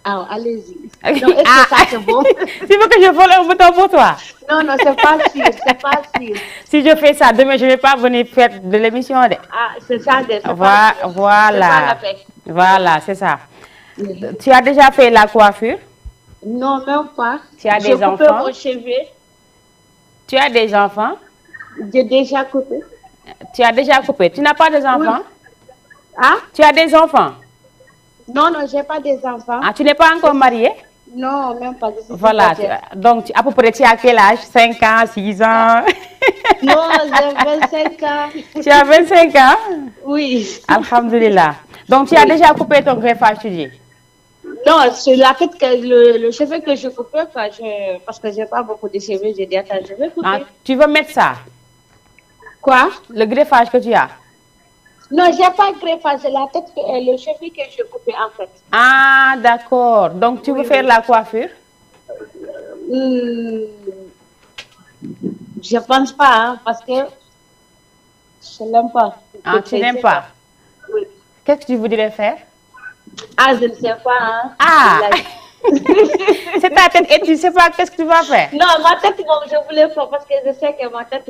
Allez-y. Non, est-ce que ça c'est bon? Tu veux que je vole un mouton pour toi? Non, c'est pas sûr, Si je fais ça, demain je vais pas venir faire de l'émission. C'est ça, voilà. Voilà, c'est ça. Tu as déjà fait la coiffure? Non, même pas. Tu as des enfants? J'ai coupé mon cheveu. Tu as des enfants? J'ai déjà coupé. Tu as déjà coupé. Tu n'as pas des enfants? Oui. Tu as des enfants? Non, j'ai pas des enfants. Tu n'es pas encore mariée? Non, même pas. Voilà. Donc, à peu près, tu as quel âge? 5 ans, 6 ans? Non, j'ai 25 ans. Tu as 25 ans? Oui. Alhamdulillah. Donc, tu as déjà coupé ton greffage, tu dis? Non, c'est la tête que le cheveu que je coupe parce que j'ai pas beaucoup de cheveux, j'ai dit attends, je vais couper. Tu veux mettre ça? Quoi? Le greffage que tu as? Non, j'ai pas de greffage, c'est la tête le cheveu que je coupe en fait. D'accord. Donc tu veux faire la coiffure? Je pense pas, parce que je l'aime pas. Tu n'aimes pas? Oui. Qu'est-ce que tu voudrais faire? Je ne sais pas. C'est ta tête et tu ne sais pas qu'est-ce que tu vas faire? Non, ma tête, je voulais faire parce que je sais que ma tête,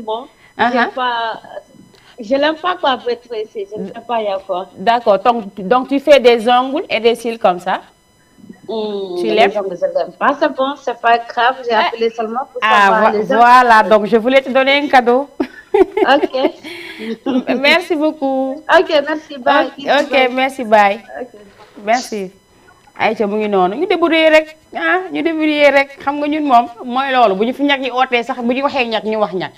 je l'aime pas quoi pour être ici. Je ne sais pas y a quoi. D'accord. Donc tu fais des ongles et des cils comme ça? Tu l'aimes? Je l'aime pas, c'est bon, c'est pas grave. J'ai appelé seulement pour savoir les ongles. Voilà, donc je voulais te donner un cadeau. Ok. Merci beaucoup. Ok, merci, bye. Ok, merci, bye. Ok. Merci. Aïcha mu ngi noonu ñu débrouiller rek ñu débrouiller rek xam nga ñun moom mooy loolu bu ñu fi ñag ñi ootee sax bu ñu waxee ñag ñu wax ñag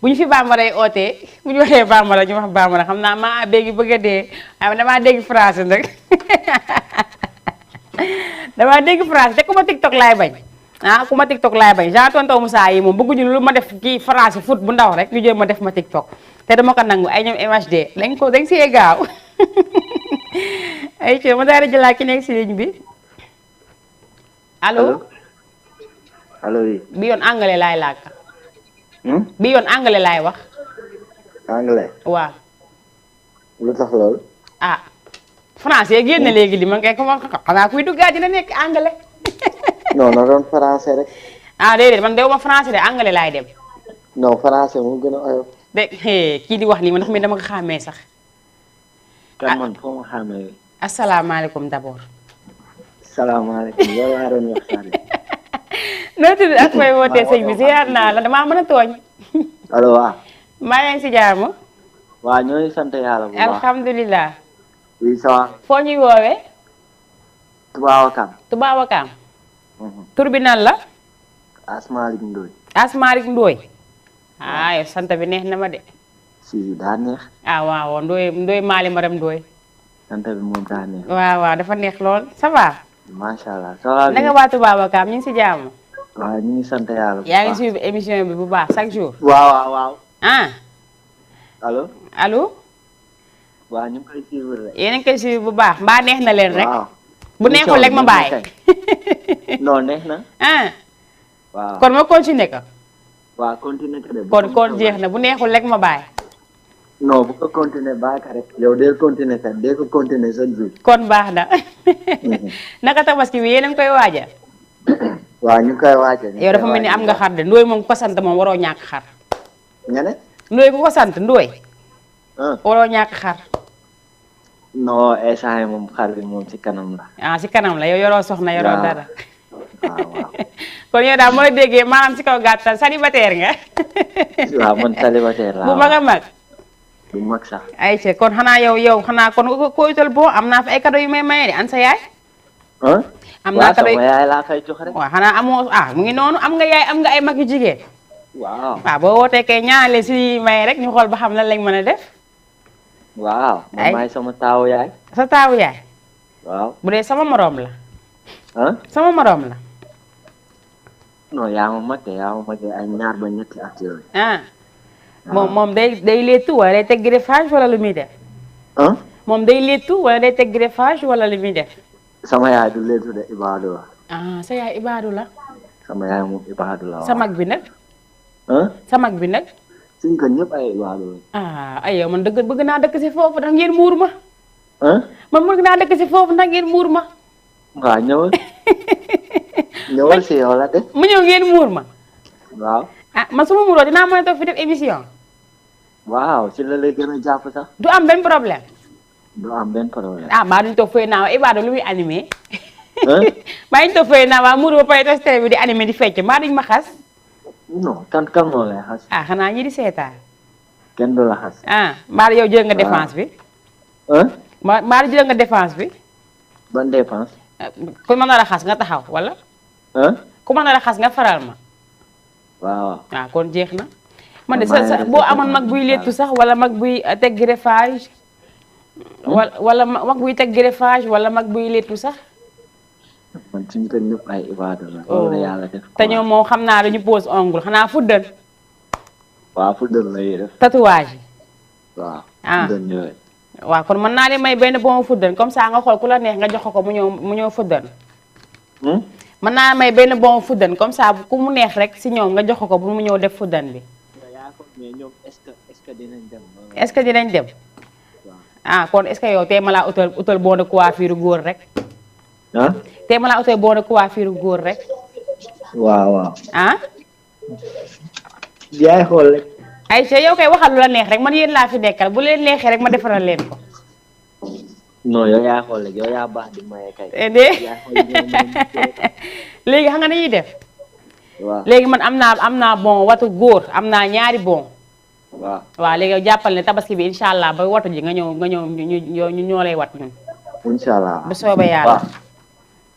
bu ñu fi bambara yi ootee bu ñu waxee bambara ñu wax bambara xam naa maa dégg bëgg a dee waaye damaa dégg français nag damaa dégg français te ku ma TikTok laay bañ ku ma TikTok laay bañ genre tonton Moussa yi moom bëgguñu lu ma def kii français foot bu ndaw rek ñu jéem ma def ma TikTok te dama ko nangu ay ñoom MHD dañ see gaaw ay ma daal di jëlaat ki nekk si ligne bi allo. allo oui. bi yoon anglais laay làkk. bi yoon anglais laay wax. anglais. waaw. lu tax lool. français génn léegi li man kay ko xanaa kuy duggaat dina nekk anglais. non na doon français rek. déedéet man dew ma français de anglais laay dem. non français moo gën a oyof. kii di wax nii man ndax mi dama ko xàmmee sax. kan man foo ma xàmmee. asalaamaaleykum d'abord. salaamaaleykum yow laa doon waxtaan. noo tudd ak fay wootee sëñ bi ziar naa la damaa mën a tooñ. allo waaw. maa ngi si jàmm. waaw ñooy sant yàlla bu baax. alhamdulilah. oui ça va. foo ñuy woowee. Touba Wakam. Touba Wakam. tur bi nan la. Asmalik Ndoye. Asmalik Ndoy ah yow sant bi neex na ma de. si daa neex. ah waaw Ndoy Mali Maram Ndoy. sant bi moom daa neex. waaw dafa neex lool ça va. macha allah ça va. naka waa Touba Wakaam ñu ngi si jàmm. waaw ñu ngi sant yàlla. yaa ngi suivre émission bi bu baax chaque jour. waaw. ah. allo. waaw ñu ngi koy suivre rek. yéen a ngi koy suivre bu baax mbaa neex na leen rek. waaw. bu neexul rek ma bàyyi. non neex na. ah. waaw kon ma continuer ko. waaw continuer ko de. kon jeex na bu neexul rek ma bàyyi. non bu ko continuer bàyyi ko rek. yow dee continuer kat dee ko continuer chaque jour. kon baax na. naka tabaski bi yéen a ngi koy waajal. waaw ñu ngi koy waajal. yow dafa mel ni am nga xar de Ndoy moom ku ko sant moom waroo ñàkk xar. nga ne. Ndoy ku ko sant Ndoy. waroo ñàkk xar. non instant yi moom xar bi moom ci kanam la. ah ci kanam la yow yoroo soxna yoroo dara. waaw. kon yow daal moo la déggee maanaam ci kaw gàttal célibataire nga. waaw man célibataire la. bu mag a mag. bu mag sax. ayca kon xanaa yow xanaa kon ko utal boo am naa fi ay cadeau yu may maye de an sa yaay. am naa cadeau sama yaay laa koy jox rek. waaw xanaa amoo mu ngi noonu am nga yaay am nga ay mag yu jigéen. waaw. waaw boo wootee kay ñaanale si maye rek ñu xool ba xam lan lañ mën a def. waaw. man maay sama taawu yaay. sa taawu yaay. waaw. bu dee sama moroom la. sama moroom la. non yaa ma mag ay ñaar ba ñetti at yooyu. moom day léttu wala day teg greffage wala lu muy def. moom day léttu wala day teg greffage wala lu muy def. sama yaay du léttu de Ibadu la. sa yaay Ibadu la. sama yaay moom Ibadu la waaw. sa mag bi nag. sa mag bi nag. suñ ko ñëpp ay Ibadu la. ay yow man bëgg naa dëkk si foofu ndax ngeen muur ma. man bëgg naa dëkk si foofu ndax ngeen muur ma. waaw ñëwal. ñëwal si yow la de. mu ñëw ngeen muur ma. waaw. man su ma muuroo dinaa mën a toog fi def émission. waaw ci la lay gën a jàpp sax. du am benn problème. du am benn problème. maa duñ toog fooy naa Ibadu lu muy animé. maa ngi toog fooy naa waa muur ba pare testé bi di animé di fecc maa duñ ma xas. non kan moo lay xas. xanaa ñi di seetaan. kenn du la xas. maa yow jël nga défense bi. maa jël nga défense bi. ban défense. ku mën na la xas nga taxaw wala. ku mën na la xas nga faral ma. waaw. kon jeex na. man de sa boo amoon mag buy léttu sax wala mag buy teg greffage. wala mag buy teg greffage wala mag buy léttu sax. man suñu ko ñëpp ay Ibadu la. loolu yàlla def te ñoom moom xam naa dañu pose ongle xanaa fuddal. waaw fuddal la ñuy def. tatouage. waaw. waaw kon mën naa leen may benn bon fuddal comme ça nga xool ku la neex nga jox ko mu ñëw fuddal. mën naa may benn bon fuddal comme ça ku mu neex rek si ñoom nga jox ko bu mu ñëw def fuddal bi. mais ñoom est-ce que dinañ dem. est-ce que dinañ dem. kon est-ce que yow tey ma laa utal bon de coiffure góor rek. tey ma laa utal bon de coiffure góor rek. waaw. yaay xool rek. Aïcha yow kay waxal lu la neex rek man yéen laa fi nekkal bu leen neexee rek ma defaral leen ko. non yow yaa xool rek yow yaa baax di maye kay. léegi xam nga nañuy def. waaw léegi man am naa bon watu góor am naa ñaari bon. waaw léegi yow jàppal ne tabaski bi incha allah ba watu ji nga ñëw ñu ñoo lay wat ñun. incha allah bu soobee yàlla.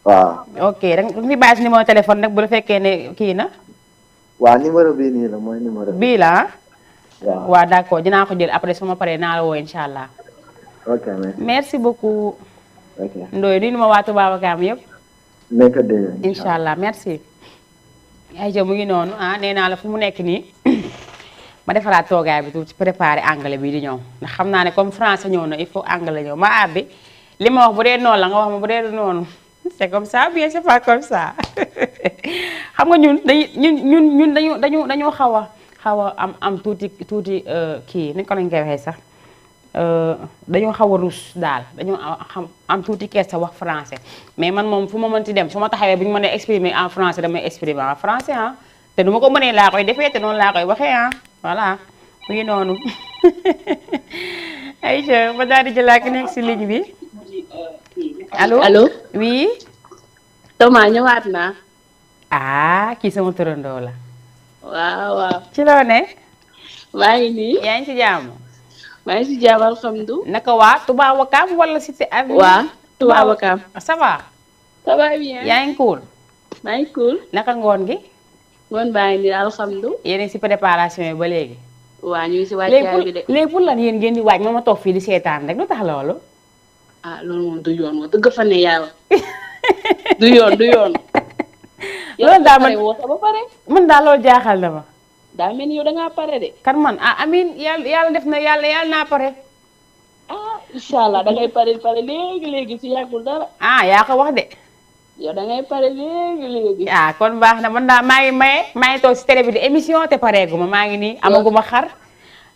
waaw. ok rek fi bàyyi si numéro téléphone nag bu la fekkee ne kii na. waaw numéro bii nii la mooy numéro bii la waaw waaw d'accord dinaa ko jël après su ma paree naa la woo incha allah. ok merci beaucoup. ok Ndoye nuyu ma waa Touba Wakaam yëpp. nekk dégg incha allah merci. ayca mu ngi noonu nee naa la fu mu nekk nii ma defaraat toogaay bi tuuti préparer anglais bi di ñëw ndax xam naa ne comme français ñëw na il faut anglais ñëw ma àbbi li ma wax bu dee noonu la nga wax ma bu dee noonu c'est comme ça bien c'est pas comme ça xam nga ñun dañu xaw a am tuuti kii ni ko lañ koy waxee sax dañoo xaw a ruus daal dañoo am tuuti kees sa wax français mais man moom fu ma mënti dem su ma taxawee bu ñu mënee exprimer en français damay exprimer en français te du ma ko mënee laa koy defee te noonu laa koy waxee voilà mu ngi noonu Aïcha ma daal di jëlaat ki nekk si ligne bi allo oui. Thomas ñëwaat naa. kii sama turandoo la. waaw. ci loo ne. maa ngi nii. yaa ngi ci jàmm. maa ngi si jàmm alhamdulilah. naka waa Touba Wakaam wala Cité Avenue. waa Touba Wakaam. ça va. ça va bien. yaa ngi cool. maa ngi cool. naka ngoon gi. ngoon baa ngi nii alhamdulilah. yéen a ngi si préparation yi ba léegi. waa ñu ngi si wàccaay bi de. léegi pour lan yéen ngeen di waaj ma toog fii di seetaan rek lu tax loolu. ah loolu moom du yoon wax dëgg fa ne yàlla. du yoon. loolu daal ba pare. man daal loolu jaaxal na ma. daa mel ni yow da ngaa pare de. kan man amin yàlla def na yàlla naa pare. incha allah da ngay pare léegi si yàggul dara. yaa ko wax de. yow da ngay pare léegi. kon baax na man daal maa ngi toog si télé bi di émission te pareegu ma maa ngi nii amaguma xar.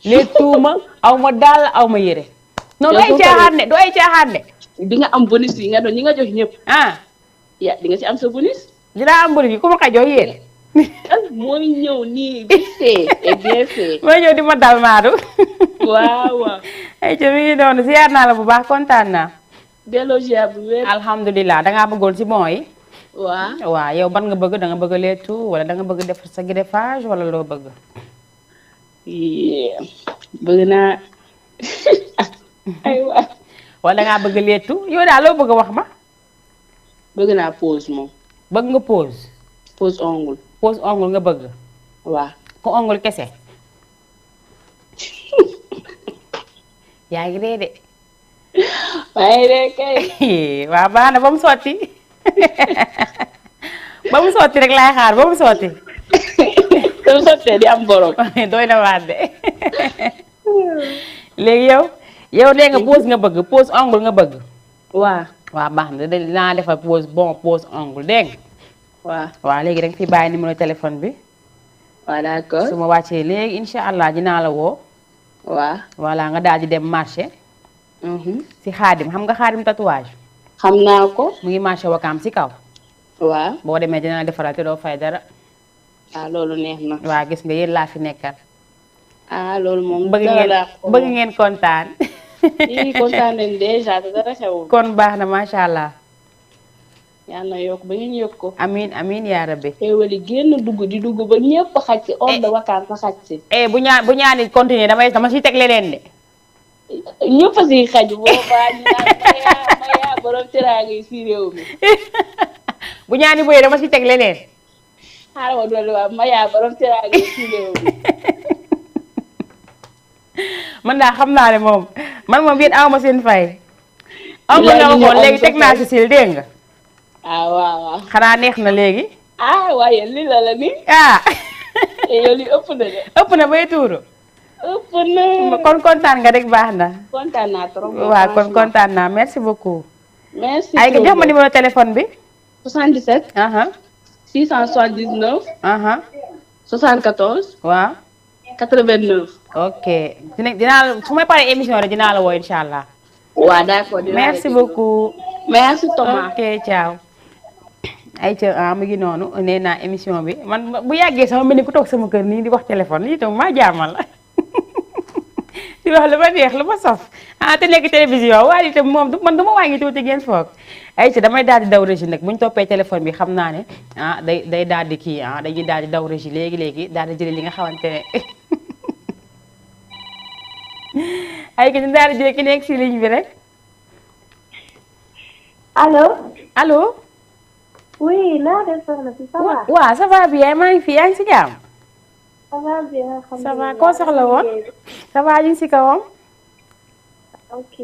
léettuuma aw ma daal aw ma yére. non du ay caaxaan de. di nga am bonus yi nga doon ñi nga jox ñëpp. di nga si am sa bonus. dinaa am bonus yi ku ma ko jox yéen. mooy ñëw nii di fee et bien fait. mooy ñëw di ma dal maadu. waaw. ay ca mi ngi noonu ziar naa la bu baax kontaan naa. delloo ziar bu wér. alhamdulilah dangaa bëggoon si bon yi. waaw yow ban nga bëgg da nga bëgg leetu wala da nga bëgg def sa greffage wala loo bëgg. bëgg naa aywa. wala da ngaa bëgg leetu yow daal loo bëgg wax ma. bëgg naa pause moom. bëgg nga pause. pause ongle. pause ongle nga bëgg. waaw. ko ongle kese. yaa ngi dee de. maa ngi dee kay. waaw baax na ba mu sotti. ba mu sotti rek laay xaar ba mu sotti. ba mu sottee di am borom. doy na waat de. léegi yow nee nga pause nga bëgg pause ongle nga bëgg. waaw. waaw baax na dinaa defal pause ongle dégg nga. waaw léegi danga fi bàyyi numéro téléphone bi. waaw d'accord. su ma wàccee léegi incha allah dinaa la woo. waaw. voilà nga daal di dem marché. si xaadim xam nga xaadim tatouage. xam naa ko. mu ngi marché Wakaam si kaw. waaw. boo demee dina defaral te doo fay dara. loolu neex na. waaw gis nga yéen laa fi nekkal. loolu moom. bëgg ngeen kontaan. kontaan nañ déjà te dara xewul. kon baax na macha allah. yàlla na yokk ba ngeen yokk ko. amiin yaa rabbi. xéewal yi génn dugg ba ñëpp xaj si hors de Wakaam fa xaj si. bu ñaani continuer dama si teg leneen de. ñëpp a siy xaj boobaa ñu naan maya borom teraanga yi si réew mi. bu ñaani boyee dama si teg leneen. xaaral ma doon waa maya borom teraanga yi si réew mi. man daa xam naa ne moom yéen awma seen fay. aw ma nga waxoon léegi teg naa si sil dégg nga. waaw. xanaa neex na léegi. waaye lii la ni. yow li ëpp na de. ëpp na bay tuuru. ëpp na. kon kontaan nga rek baax na. kontaan naa trop. waaw kon kontaan naa merci beaucoup. merci ay nga jox ma numéro téléphone bi. 77. 679. 74. waaw. 89. ok dinaa su may paree émission rek dinaa la woo incha allah. waaw d'accord. merci beaucoup. merci Thomas. ok ciao. ay ca mu ngi noonu nee naa émission bi man bu yàggee sama mel ni ku toog sama kër nii di wax téléphone lii itam maa jaamal la di wax lu ma neex lu ma saf te nekk télévision waaye itam moom man du ma wàññi tuuti ngeen foog. ay ca damay daal di daw régie nag bu ñu toppee téléphone bi xam naa ne day daal di kii dañuy daal di daw régie léegi daal di jëlee li nga xamante ne ay ca ñu daal di jëlee ki nekk si ligne bi rek. allo. oui naa def soxna si ça va. waaw ça va bien maa ngi fi yaa ngi si jàmm. ça va bien alhamdulilah. ça va koo soxla woon. ça va ñu ngi si kawam. ok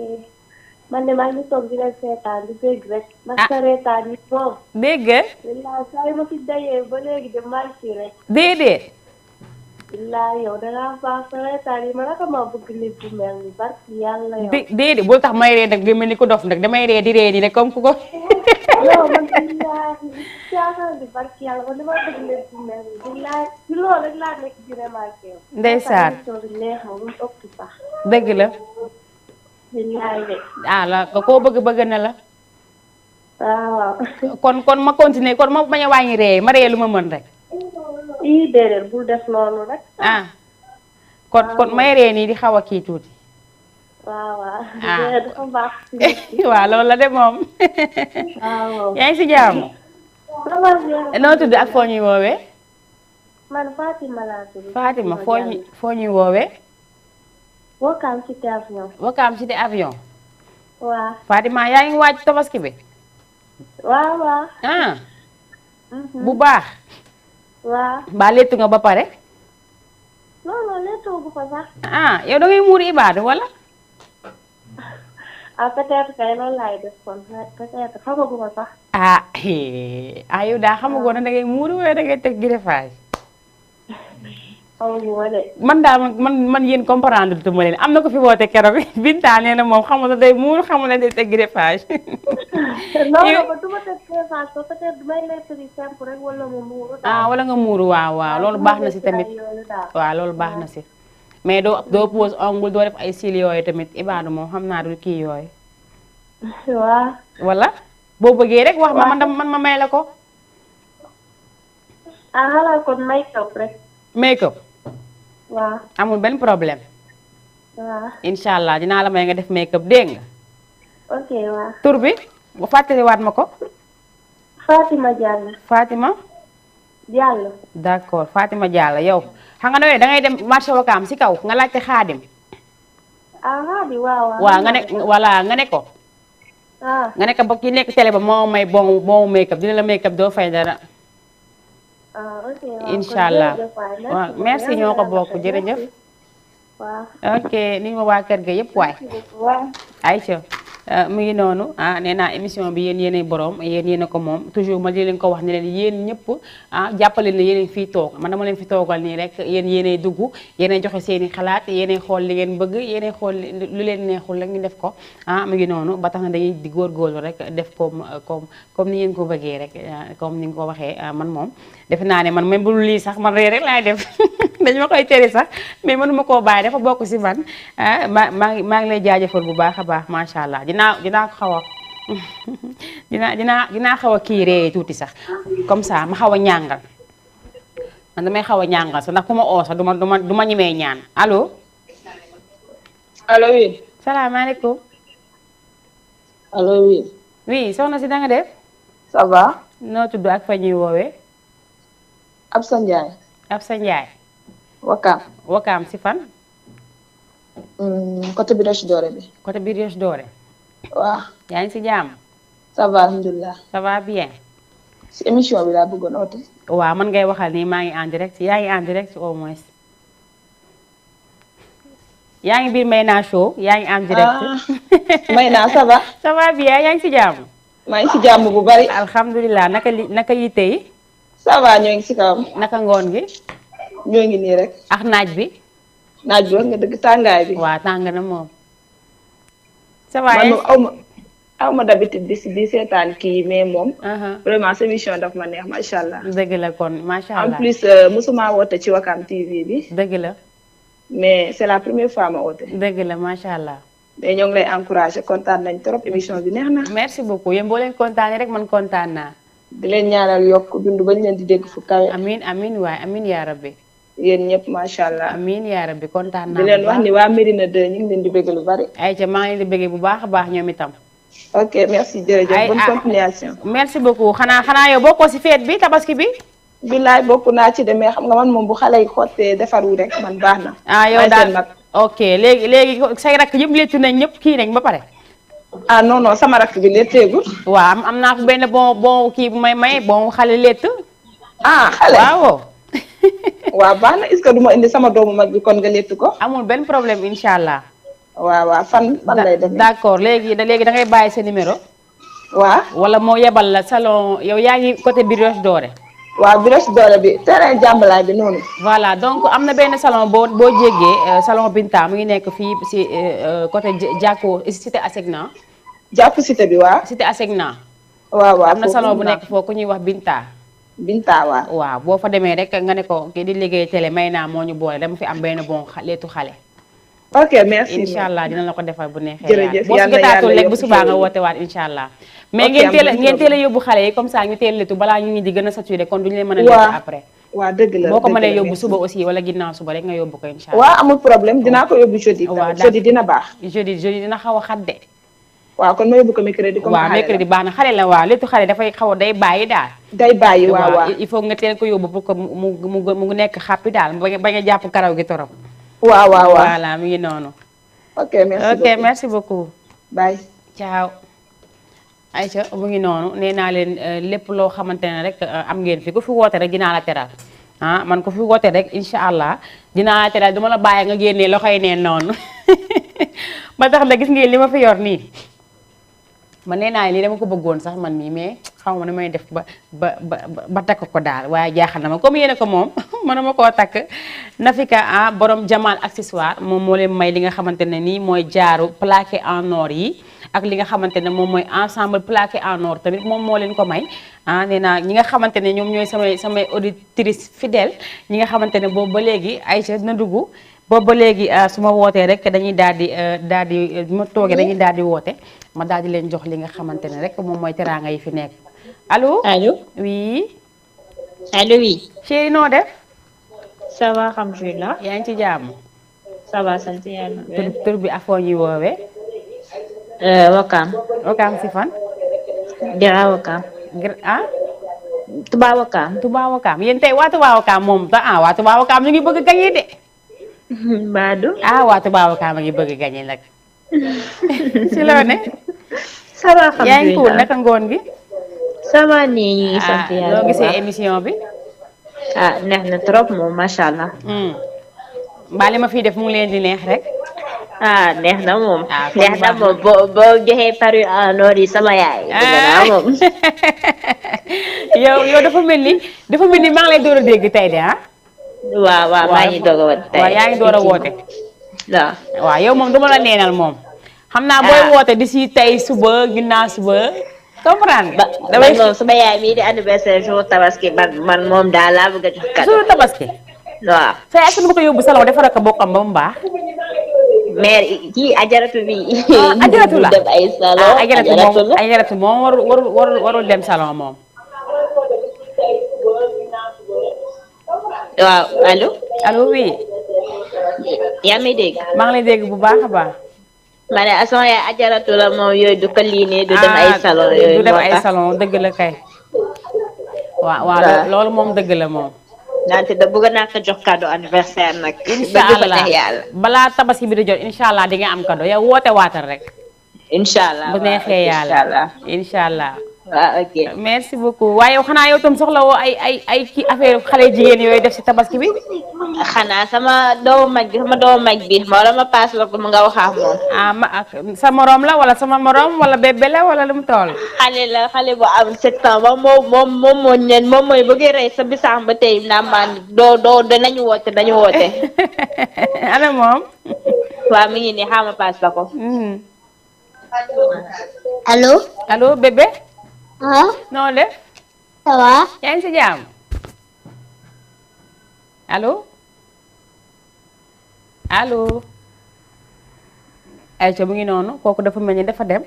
man de maa ngi toog di leen seetaan di dégg rek. ma sa reetaan yi moom. dégg. wallaahi saa yu ma fi dayee ba léegi de maa ngi ci rek. déedéet. wallaahi yow da ngaa baax sa reetaan yi ma naka ma bëgg nit bu mel ni barki yàlla yow. déedéet bul tax may ree nag nga mel ni ko dof nag damay ree di ree nii rek comme ku ko. non man billaahi caaxaan di barki yàlla man dama bëgg nit bu mel ni billaahi ci loolu rek laa nekk di remarqué. ndeysaan neex ma bu mu ëpp sax. dëgg la. billaahi de. la koo bëgg na la. waaw. kon ma continuer kon ma bañ a wàññi ree ma ree lu ma mën rek. déedéet bul def noonu rek. kon may ree nii di xaw a kii tuuti. waaw. dafa baax. waaw loolu la de moom. waaw. yaa ngi si jàmm. noo tudd ak foo ñuy woowee. man Fatima laa tudd. Fatima foo ñuy woowee. Wakaam Cité Avion. Wakaam Cité Avion. waaw. Fatima yaa ngi waaj tabaski bi. waaw. bu baax. waaw. mbaa léttu nga ba pare. non non léttoogu ko sax. ah yow da ngay muur ibaadu wala. ah peut-être kay loolu laay def kon peut-être xamaguma sax. yow daa xamagoo ne da ngay muur wala da ngay teg greffage. xamaguma de. man daal man yéen comprendre tuma leen am na ko fi woote keroog Binta nee na moom xamul day muur xamul ne day teg greffage. non non du ma teg greffage ko peut-être may lettre yi simple rek wala nga muuru. wala nga muuru waaw loolu baax na si tamit. waaw loolu baax na si. mais doo pose ongle doo def ay cils yooyu tamit ibaadu moom xam naa du kii yooyu. waaw. wala boo bëggee rek wax ma man ma may la ko. xanaa kon make-up rek. make-up. waaw. amul benn problème. waaw. incha allah dinaa la may nga def make-up dégg nga. ok waaw. tur bi bu fàttaliwaat ma ko. Fatima Diallo. Fatima. Diallo. d'accord Fatima Diallo yow xam nga ne da ngay dem marché Wakaam si kaw nga laajte Xaadim. Xaadim waaw. waaw nga ne voilà nga ne ko. nga ne ko ba ki nekk télé ba moo may bon make-up dina la make-up doo fay dara. ok incha allah waaw merci ñoo ko bokk jërëjëf. waaw. ok ni ma waa kër ga yëpp waay. waaw. Aïcha mu ngi noonu nee naa émission bi yéen yéenay borom yéen a ko moom toujours ma di leen ko wax ne leen yéen ñëpp jàppale ne yéen fii toog man dama leen fi toogal nii rek yéen yéenay dugg yéenay joxe seen i xalaat yéenay xool li ngeen bëgg yéenay xool lu leen neexul rek ñu def ko mu ngi noonu ba tax na dañuy di góorgóorlu rek def comme ni ngeen ko bëggee rek comme ni nga ko waxee man moom defe naa ne man même bu lii sax man ree rek laay def dañu ma koy tere sax mais mënuma koo bàyyi dafa bokk si man maa ngi lay jaajëfal bu baax a baax macha allah dinaa ko xaw a dinaa xaw a kii ree tuuti sax comme ça ma xaw a ñàngal man damay xaw a ñàngal sax ndax ku ma oo sax du ma ñemee ñaan allo. allo oui. salaamaaleykum. allo oui. oui soxna si da nga def. ça va. noo tudd ak fa ñuy woowee. Absa Ndiaye. Absa Ndiaye. Wakaam si fan. côté Brioche Dorée bi. côté Brioche Dorée. waaw. yaa ngi si jàmm. ça va alhamdulilah. ça va bien. si émission bi laa bëggoon oote. waaw man ngay waxal nii maa ngi en direct yaa ngi en direct au moins. yaa ngi biir Mayna show yaa ngi en direct. Mayna ça va. ça va bien yaa ngi si jàmm. maa ngi si jàmm bu bari. alhamdulilah naka yitte yi. ça va ñoo ngi si kawam. naka ngoon gi. ñoo ngi nii rek. ak naaj bi. naaj bi wax nga dëgg tàngaay bi. waaw tàng na moom. ça va man moom aw ma d'habitude di seetaan kii mais moom. vraiment sa émission daf ma neex macha allah. dëgg la kon macha allah en plus mosuma woote ci Wakaam TV bi. dëgg la. mais c'est la première fois ma woote. dëgg la macha allah. mais ñoo ngi lay encouragé kontaan nañ trop émission bi neex na. merci beaucoup yéen boo leen kontaanee rek man kontaan naa. di leen ñaanal yokk dund bañ leen di dégg fu kawe. amiin amiin waay amiin yaa rabbi. yéen ñëpp macha allah. amiin yaa rabbi kontaan naa. di leen wax ni waa Médina 2 ñu ngi leen di bëgg lu bari. ayca maa ngi leen di bëggee bu baax a baax ñoom itam. ok merci jërëjëf bonne continuation. merci beaucoup xanaa yow bokkoo si fête bi tabaski bi. billaay bokk naa ci de mais xam nga man moom bu xale yi xottee defaru rek man baax na. yow daal ok léegi say rakk yëpp léttu nañ ñëpp kii nañ ba pare. non non sama rakk bi létteegul. waaw am naa ko benn bon kii bu may bon xale létt. xale waaw. waaw baax na est-ce que du ma indi sama doomu mag bi kon nga létt ko. amul benn problème incha allah. waaw fan lay demee. d'accord léegi da ngay bàyyi sa numéro. waaw. wala moo yebal la salon yow yaa ngi côté Brioche Dorée. waaw Brioche Dorée bi terrain jàmbalaay bi noonu. voilà donc am na benn salon boo jéggee salon Binta mu ngi nekk fii si côté Jàkko cité Asegna. jàpp cité bi waaw. cité Asegna. waaw am na salon bu nekk foofu ku ñuy wax Binta. Binta waaw boo fa demee rek nga ne ko kii di liggéey télé Mayna moo ñu boole dama fi am benn bon leetu xale. ok merci incha allah dina la ko defal bu neexee. jërëjëf boo si gëtaatul rek bu subaa nga woote waat incha allah. mais ngeen teel a yóbbu xale yi comme ça ñu teel letu balaa ñu di gën a saturé kon duñu leen mën a letu après. waaw dëgg la boo ko mënee yóbbu suba aussi wala ginnaaw suba rek nga yóbbu ko incha allah. waaw amul problème dinaa ko yóbbu jeudi. jeudi dina baax. jeudi dina xaw a xat de. waaw kon ma yóbbu ko mercredi. comme waaw mercredi baax na xale la waaw letu xale dafay xaw a day bàyyi daal. day bàyyi waaw il faut nga teel ko yóbbu pour que mu nekk xàppi daal bañ a jàpp karaw gi torop. waaw voilà mi ngi noonu. ok merci beaucoup. bye. ciao. Aïcha mu ngi noonu nee naa leen lépp loo xamante ne rek am ngeen fi ku fi woote rek dinaa la teral man ko fi woote rek incha allah dinaa te daal duma la bàyyi nga génnee loxoy neen noonu ba tax na gis ngeen li ma fi yor nii man nee naa lii dama ko bëggoon sax man mii mais xaw ma ne may def ba takk ko daal waaye jaaxal na ma comme yéene ko moom mënuma koo takk Nafika borom Jamal accessoire moom moo leen may li nga xamante ne nii mooy jaaru plaqué en or yi ak li nga xamante ne moom mooy ensemble plaqué en or tamit moom moo leen ko may nee naa ñi nga xamante ne ñoom ñooy samay auditrice fidèle ñi nga xamante ne boobu ba léegi Aïcha dina dugg boobu ba léegi su ma wootee rek dañuy daal di ma toogee dañuy daal di woote ma daal di leen jox li nga xamante ne rek moom mooy teraanga yi fi nekk allo. allo oui. allo oui. chéri noo def. ça va alhamdulilah. yaa ngi ci jàmm. ça va sant yàlla. tur bi afoo ñuy woowee. Wakaam. Wakaam si fan. Gira Wakaam. Touba Wakaam. Touba Wakaam yéen tey waa Touba Wakaam moom waa Touba Wakaam ñu ngi bëgg a gañe de. Badou. waa Touba Wakaam a ngi bëgg a gañe nag. si loo ne. ça va alhamdulilah yaa ngi cool naka ngoon gi. ça va nii ñu ngi sant yàlla. loo gisee émission bi. neex na trop moom macha allah. mbaa li ma fiy def mu ngi leen di neex rek. neex na moom. neex na moom boo joxee paru en or yi sama yaay. dëgg naa moom. yow dafa mel ni maa ngi lay door a dégg tey de waaw maa ngi doog a woote tey. waaw yaa ngi door a woote. waaw yow moom duma la neenal moom. xam naa booy woote di si tey suba ginnaaw suba. comprendre nga. damay moom sama yaay mii di anniversaire jour tabaski man moom daal laa bëgg a jox cadeau. jour tabaski. waaw. sa yaay dama ko yóbbu salon defara ko bokkam ba mu baax. mère kii ajaratu bi. ajaratu la dem ay salon ajaratu moom warul dem salon moom. waaw allo. allo oui. yaa ngi dégg. maa ngi lay dégg bu baax a baax. ma ne sama yaay ajaratu la moom yooyu du ko liinee du dem ay salon yooyu du dem ay salon dëgg la kay. waaw loolu moom dëgg la moom. naante da bëgg naa ko jox cadeau anniversaire nag. incha allah balaa tabaski bi di jot incha allah di nga am cadeau yow woote waatal rek. incha allah bu neexee yàlla incha allah. waaw ok merci beaucoup waaye xanaa yow tam soxla woo ay ci affaire xale jigéen yooyu def si tabaski bi. xanaa sama doomu mag bi wala ma paas la ko mu nga wax ak moom. sa morom la wala sama morom wala bébé la wala lu mu toll. xale bu am 7 ans moom mooy bëgg rey sa bisaam ba tey naa maan doo dañu woote. ana moom. waaw mi ngi nii xaama paas la ko. allo bébé. noo def. ça va. yaa ngi si jàmm. allo. ayca mu ngi noonu kooku dafa mel ni dafa dem.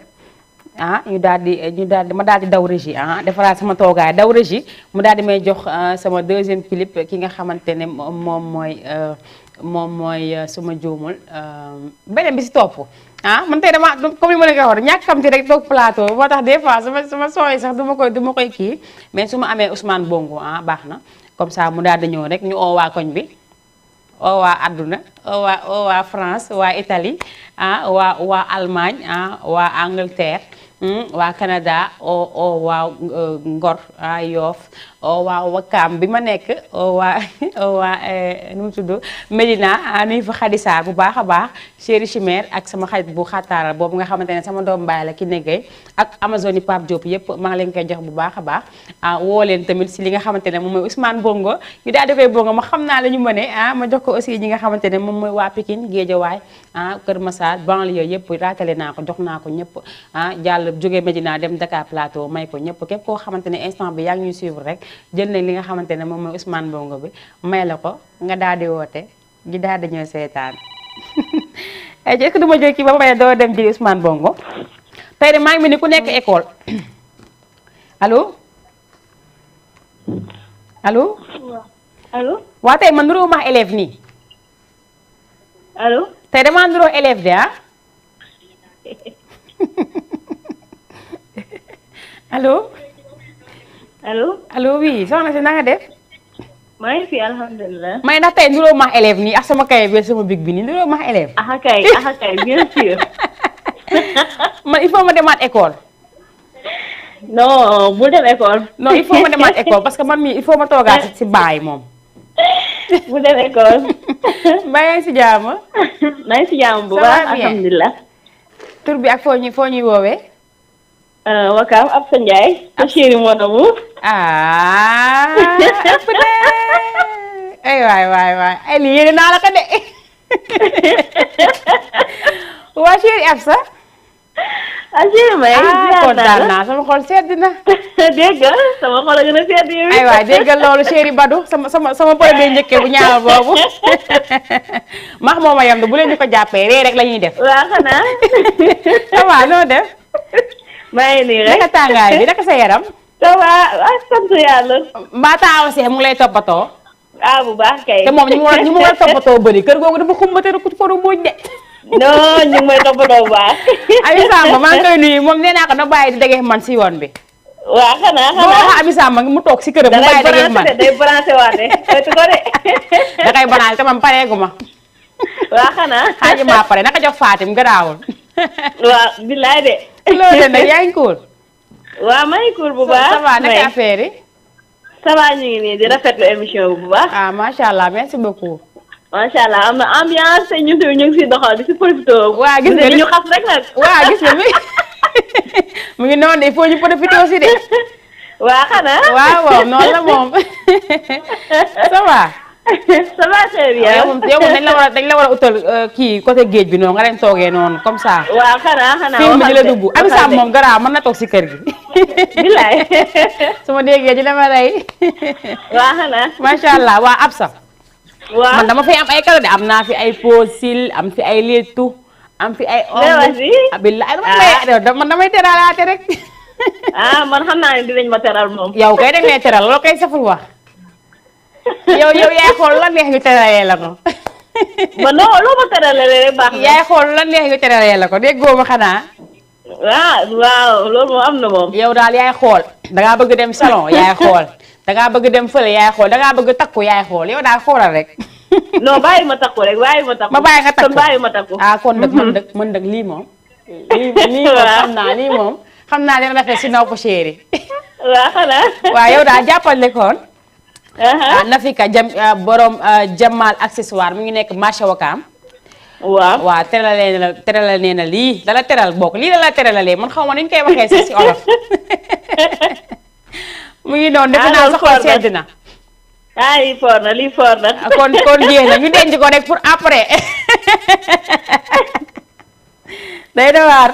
ñu daal di ma daal di daw régie defaraat sama toogaay daw régie mu daal di may jox sama deuxième clip ki nga xamante ne moom mooy suma juumul beneen bi si topp. man tey dama comme ni ma la ko waxee ñàkk xam ci rek toog plateau moo tax des fois sama sooy sax du ma koy kii mais su ma amee Ousmane Bongo baax na comme ça mu daal di ñëw rek ñu oo waa koñ bi oo waa àdduna oo waa France waa Italie waa Allemagne waa Angleterre waa Canada oo waa Ngor Yoff oo waa Wakaam bi ma nekk oo waa nu mu tudd Medina nuyu fa Khadisa bu baax a baax chéri chimère ak sama xarit bu xattaaral boobu nga xamante ne sama doom baay la ki neggee ak Amazone yi Pape Diop yëpp maa ngi leen koy jox bu baax a baax woo leen tamit si li nga xamante ne moom mooy Ousmane Bongo ñu daal di koy bongo ma xam naa la ñu mëne ma jox ko aussi ñi nga xamante ne moom mooy waa Pikine Guédiawaye Kër Massar banlieue yëpp raatale naa ko jox naa ko ñëpp jàll jógee Medina dem Dakar Plateau may ko ñëpp képp koo xamante ne instant bi yaa ngi ñuy suivre rek jël nañ li nga xamante ne moom mooy Ousmane Bongo bi may la ko nga daal di woote ji daal di ñëw seetaan est-ce que du ma jël kii ba pare doo dem ji Ousmane Bongo tey de maa ngi mel ni ku nekk école allo. waa tey man nuroo ma élève nii. allo. tey damaa nuroo élève de allo. allo oui soxna si na nga def. maa ngi fi alhamdulilah. may ndax tey nuroo ma élève nii ak sama kaye bi sama big bi nii nuroo ma élève. kay bien sûr. man il faut ma demaat école. non bul dem école. non il faut ma demaat école parce que man mii il faut ma toogaat si baay moom. bu demee kon. mbaa yaa ngi si jàmm. maa ngi si jàmm bu Ça baax va bien. alhamdulilah. tur bi ak foo ñuy woowee. Wakaam Absa Ndiaye. sa chéri mon amour. ah ëpp de ay waay ay lii yéene naa la ko de waa chéri Absa. ah chéri may. kontaan naa sama xol sedd na. dégg nga sama xol a gën a sedd yow. ay waay dégg nga loolu chéri Badou sama pël bee njëkkee bu ñaawal boobu max mooma yam bu leen ñu ko jàppee ree rek la ñuy def. waaw xanaa. ça va noo def. maa ngi nii rek. naka tàngaay bi naka sa yaram. ça va sant yàlla. mbaa taawa seex mu ngi lay toppatoo. ah bu baax kay. te moom ñi mu war a toppatoo bëri kër googu dafa xumbate rek ko mbuuj de. non ñu ngi may toppatoo bu baax. Ami Samba maa ngi koy nuyu moom nee naa ko na bàyyi di dageex man si yoon bi. waaw xanaa boo waxee Ami Samba mu toog si këram mu bàyyi dageex man day branché waate wetu ko de. da koy banaan te man pareegu ma. waaw xanaa. xaaji maa pare naka jox Fatim garaawul. waaw billaay de. loolu de nag yaa ngi cool. waaw maa ngi cool bu baax. ça va naka affaire yi. ça va ñu ngi nii di rafetlu émission bi bu baax. ah macha allah merci beaucoup. macha allah am na ambiance te ñun tamit ñu ngi siy doxal di si profité. waa gis nga ñu xas rek nag. waa gis nga mu ngi noonu de il faut ñu profité aussi de. waa xanaa. waaw noonu la moom ça va. ça va très bien. yow moom dañ la war a utal kii côté géej bi noonu nga leen toogee noonu comme ça. waaw xanaa film bi la dugg Ami Samb moom garaaw mën na toog si kër gi. bilaay. su ma déggee dina ma rey. waa xanaa. macha allah waa Absa. waaw man dama fay am ay cadeau de am naa fi ay posil am fi ay lettu am fi ay. billaay man damay teralaate rek. ah man xam naa ne dinañ ma teral moom. yow kay dañ lay teral loolu kay saful wax. yow yaay xool la neex ñu teralee la ko. ba non loo ma teralee rek baax na. yaay xool la neex ñu teralee la ko déggoo ma xanaa. waaw loolu moom am na moom. yow daal yaay xool dangaa bëgg dem salon yaay xool dangaa bëgg dem fële yaay xool dangaa bëgg takku yaay xool yow daal xoolal rek. non bàyyi ma takku rek bàyyi ma takku. ma bàyyi nga takku kon bàyyi ma takku. ah kon nag man dëgg lii moom. lii moom xam naa dina rafet si nopp chéri. waaw xanaa. waaw yow daal jàppale koon. Nafika borom Jamal accessoire mi ngi nekk marché Wakaam. waaw terala nee na lii dala teral bokk lii dala teralalee man xaw ma ni ñu koy waxee sax si olof. mu ngi noonu defe naa sa xol sedd na. lii foor na lii foor na. kon jeex na ñu denc ko rek pour après. day dawaar.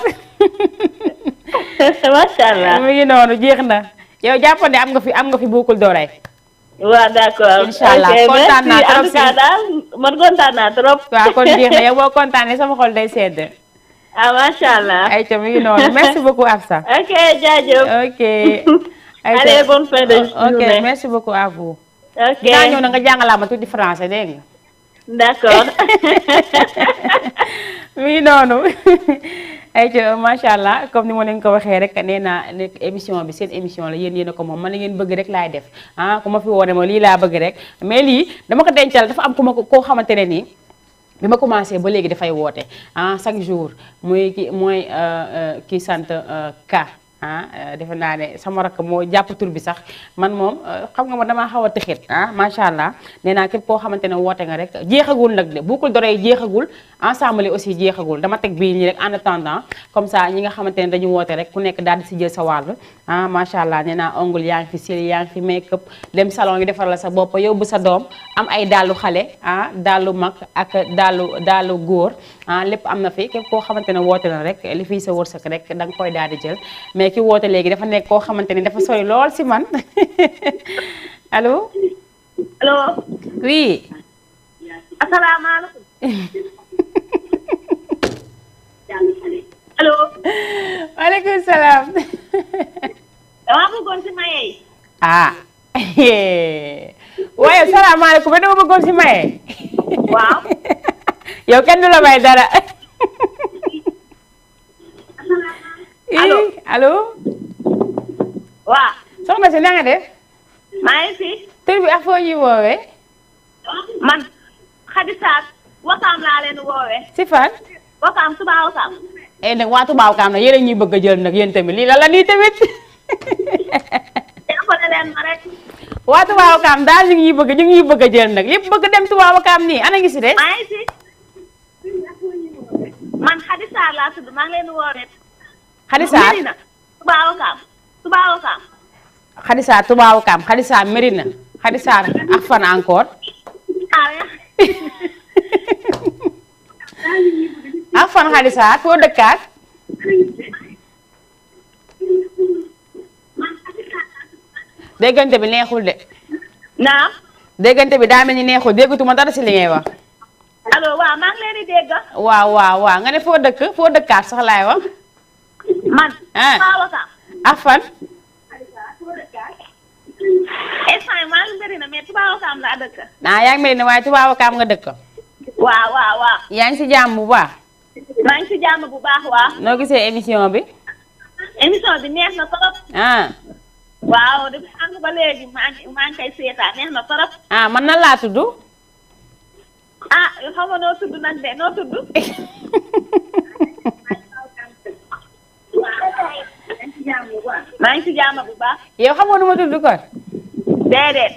macha allah. mu ngi noonu jeex na yow jàppande am nga fi buukul dooray. waaw d'accord. incha allah kontaan naa trop en tout cas daal man kontaan naa trop. waaw kon jeex na yow boo kontaanee sama xol day sedd. macha allah. ayca mu ngi noonu merci beaucoup Absa. ok jaajëf. ok. allez bonne fin de journée. ok merci beaucoup à vous. ok dinaa ñëw na nga jàngalaa ma tuuti français dégg nga. d'accord. mi ngi noonu. ayca macha allah comme ni ma leen ko waxee rek nee naa émission bi seen émission la yéen a ko moom man la ngeen bëgg rek laay def ku ma fi woone ma lii laa bëgg rek mais lii dama ko dencal dafa am koo xamante ne nii bi ma commencé ba léegi dafay woote chaque jour mooy kii sant Ka defe naa ne sama rakk moo jàpp tur bi sax man moom xam nga ma damaa xaw a tëxit macha allah nee naa képp koo xamante ne woote nga rek jeexagul nag de buukul dorey jeexagul ensemble aussi jeexagul dama teg bii nii rek en attendant comme ça ñi nga xamante ne dañu woote rek ku nekk daal di si jël sa wàll macha allah nee naa ongle yaa ngi fi cils yaa ngi fi make up dem salon yi defar la sa bopp yóbbu sa doom am ay dàllu xale dàllu mag ak dàllu góor lépp am na fi képp koo xamante ne woote na rek li fii sa wërsëg rek da nga koy daal di jël mais ki woote léegi dafa nekk koo xamante ni dafa sori lool si man allo. allo. oui. asalaamaaleykum. allo. waaleykum salaam. dama bëggoon si maye yi. waaye salaamaaleykum ba dama bëggoon si maye. waaw. yow kenn du la may dara. allo allo. waaw. soxna si na nga def. maa ngi fi. tur bi ak foo ñuy woowee. man Khady Sarr Wakaam laa leen woowee. si fan. Wakaam Touba Wakaam. nag waa Touba Wakaam nag yéen a ñuy bëgg a jël nag yéen tamit lii la nii tamit. jàppale leen ma rek. waa Touba Ouakam daal ñu ngi bëgg a jël nag yëpp bëgg dem Touba Ouakam nii ana ngi si de. maa ngi si man Khady Sarr laa tudd maa ngi leen di woowee. Khady Sarr Mérina Touba Ouakam Touba Ouakam. Khady Sarr Touba Ouakam Khady Sarr Mérina Khady Sarr ak fan encore. ak fan Khady Sarr foo dëkkaat. déggante bi neexul de. naam. déggante bi daa mel ni neexul déggatuma dara si li ngay wax. allo waaw maa ngi leen di dégg. waaw nga ne foo dëkkaat sax laay wax. man. Touba Ouakam. ak fan. instant maa ngi Mérina mais Touba Ouakam laa dëkk. yaa ngi Mérina waaye Touba Ouakam nga dëkk. waaw. yaa ngi si jàmm bu baax. maa ngi si jàmm bu baax waaw. noo gisee émission bi. émission bi neex na trop. waaw depuis sànq ba léegi maa ngi koy seetaan neex na trop. man nan laa tudd. yoo xam nga noo tudd nag de noo tudd. maa ngi si jàmm bu baax. yow xam nga nu ma tudd kon. déedéet.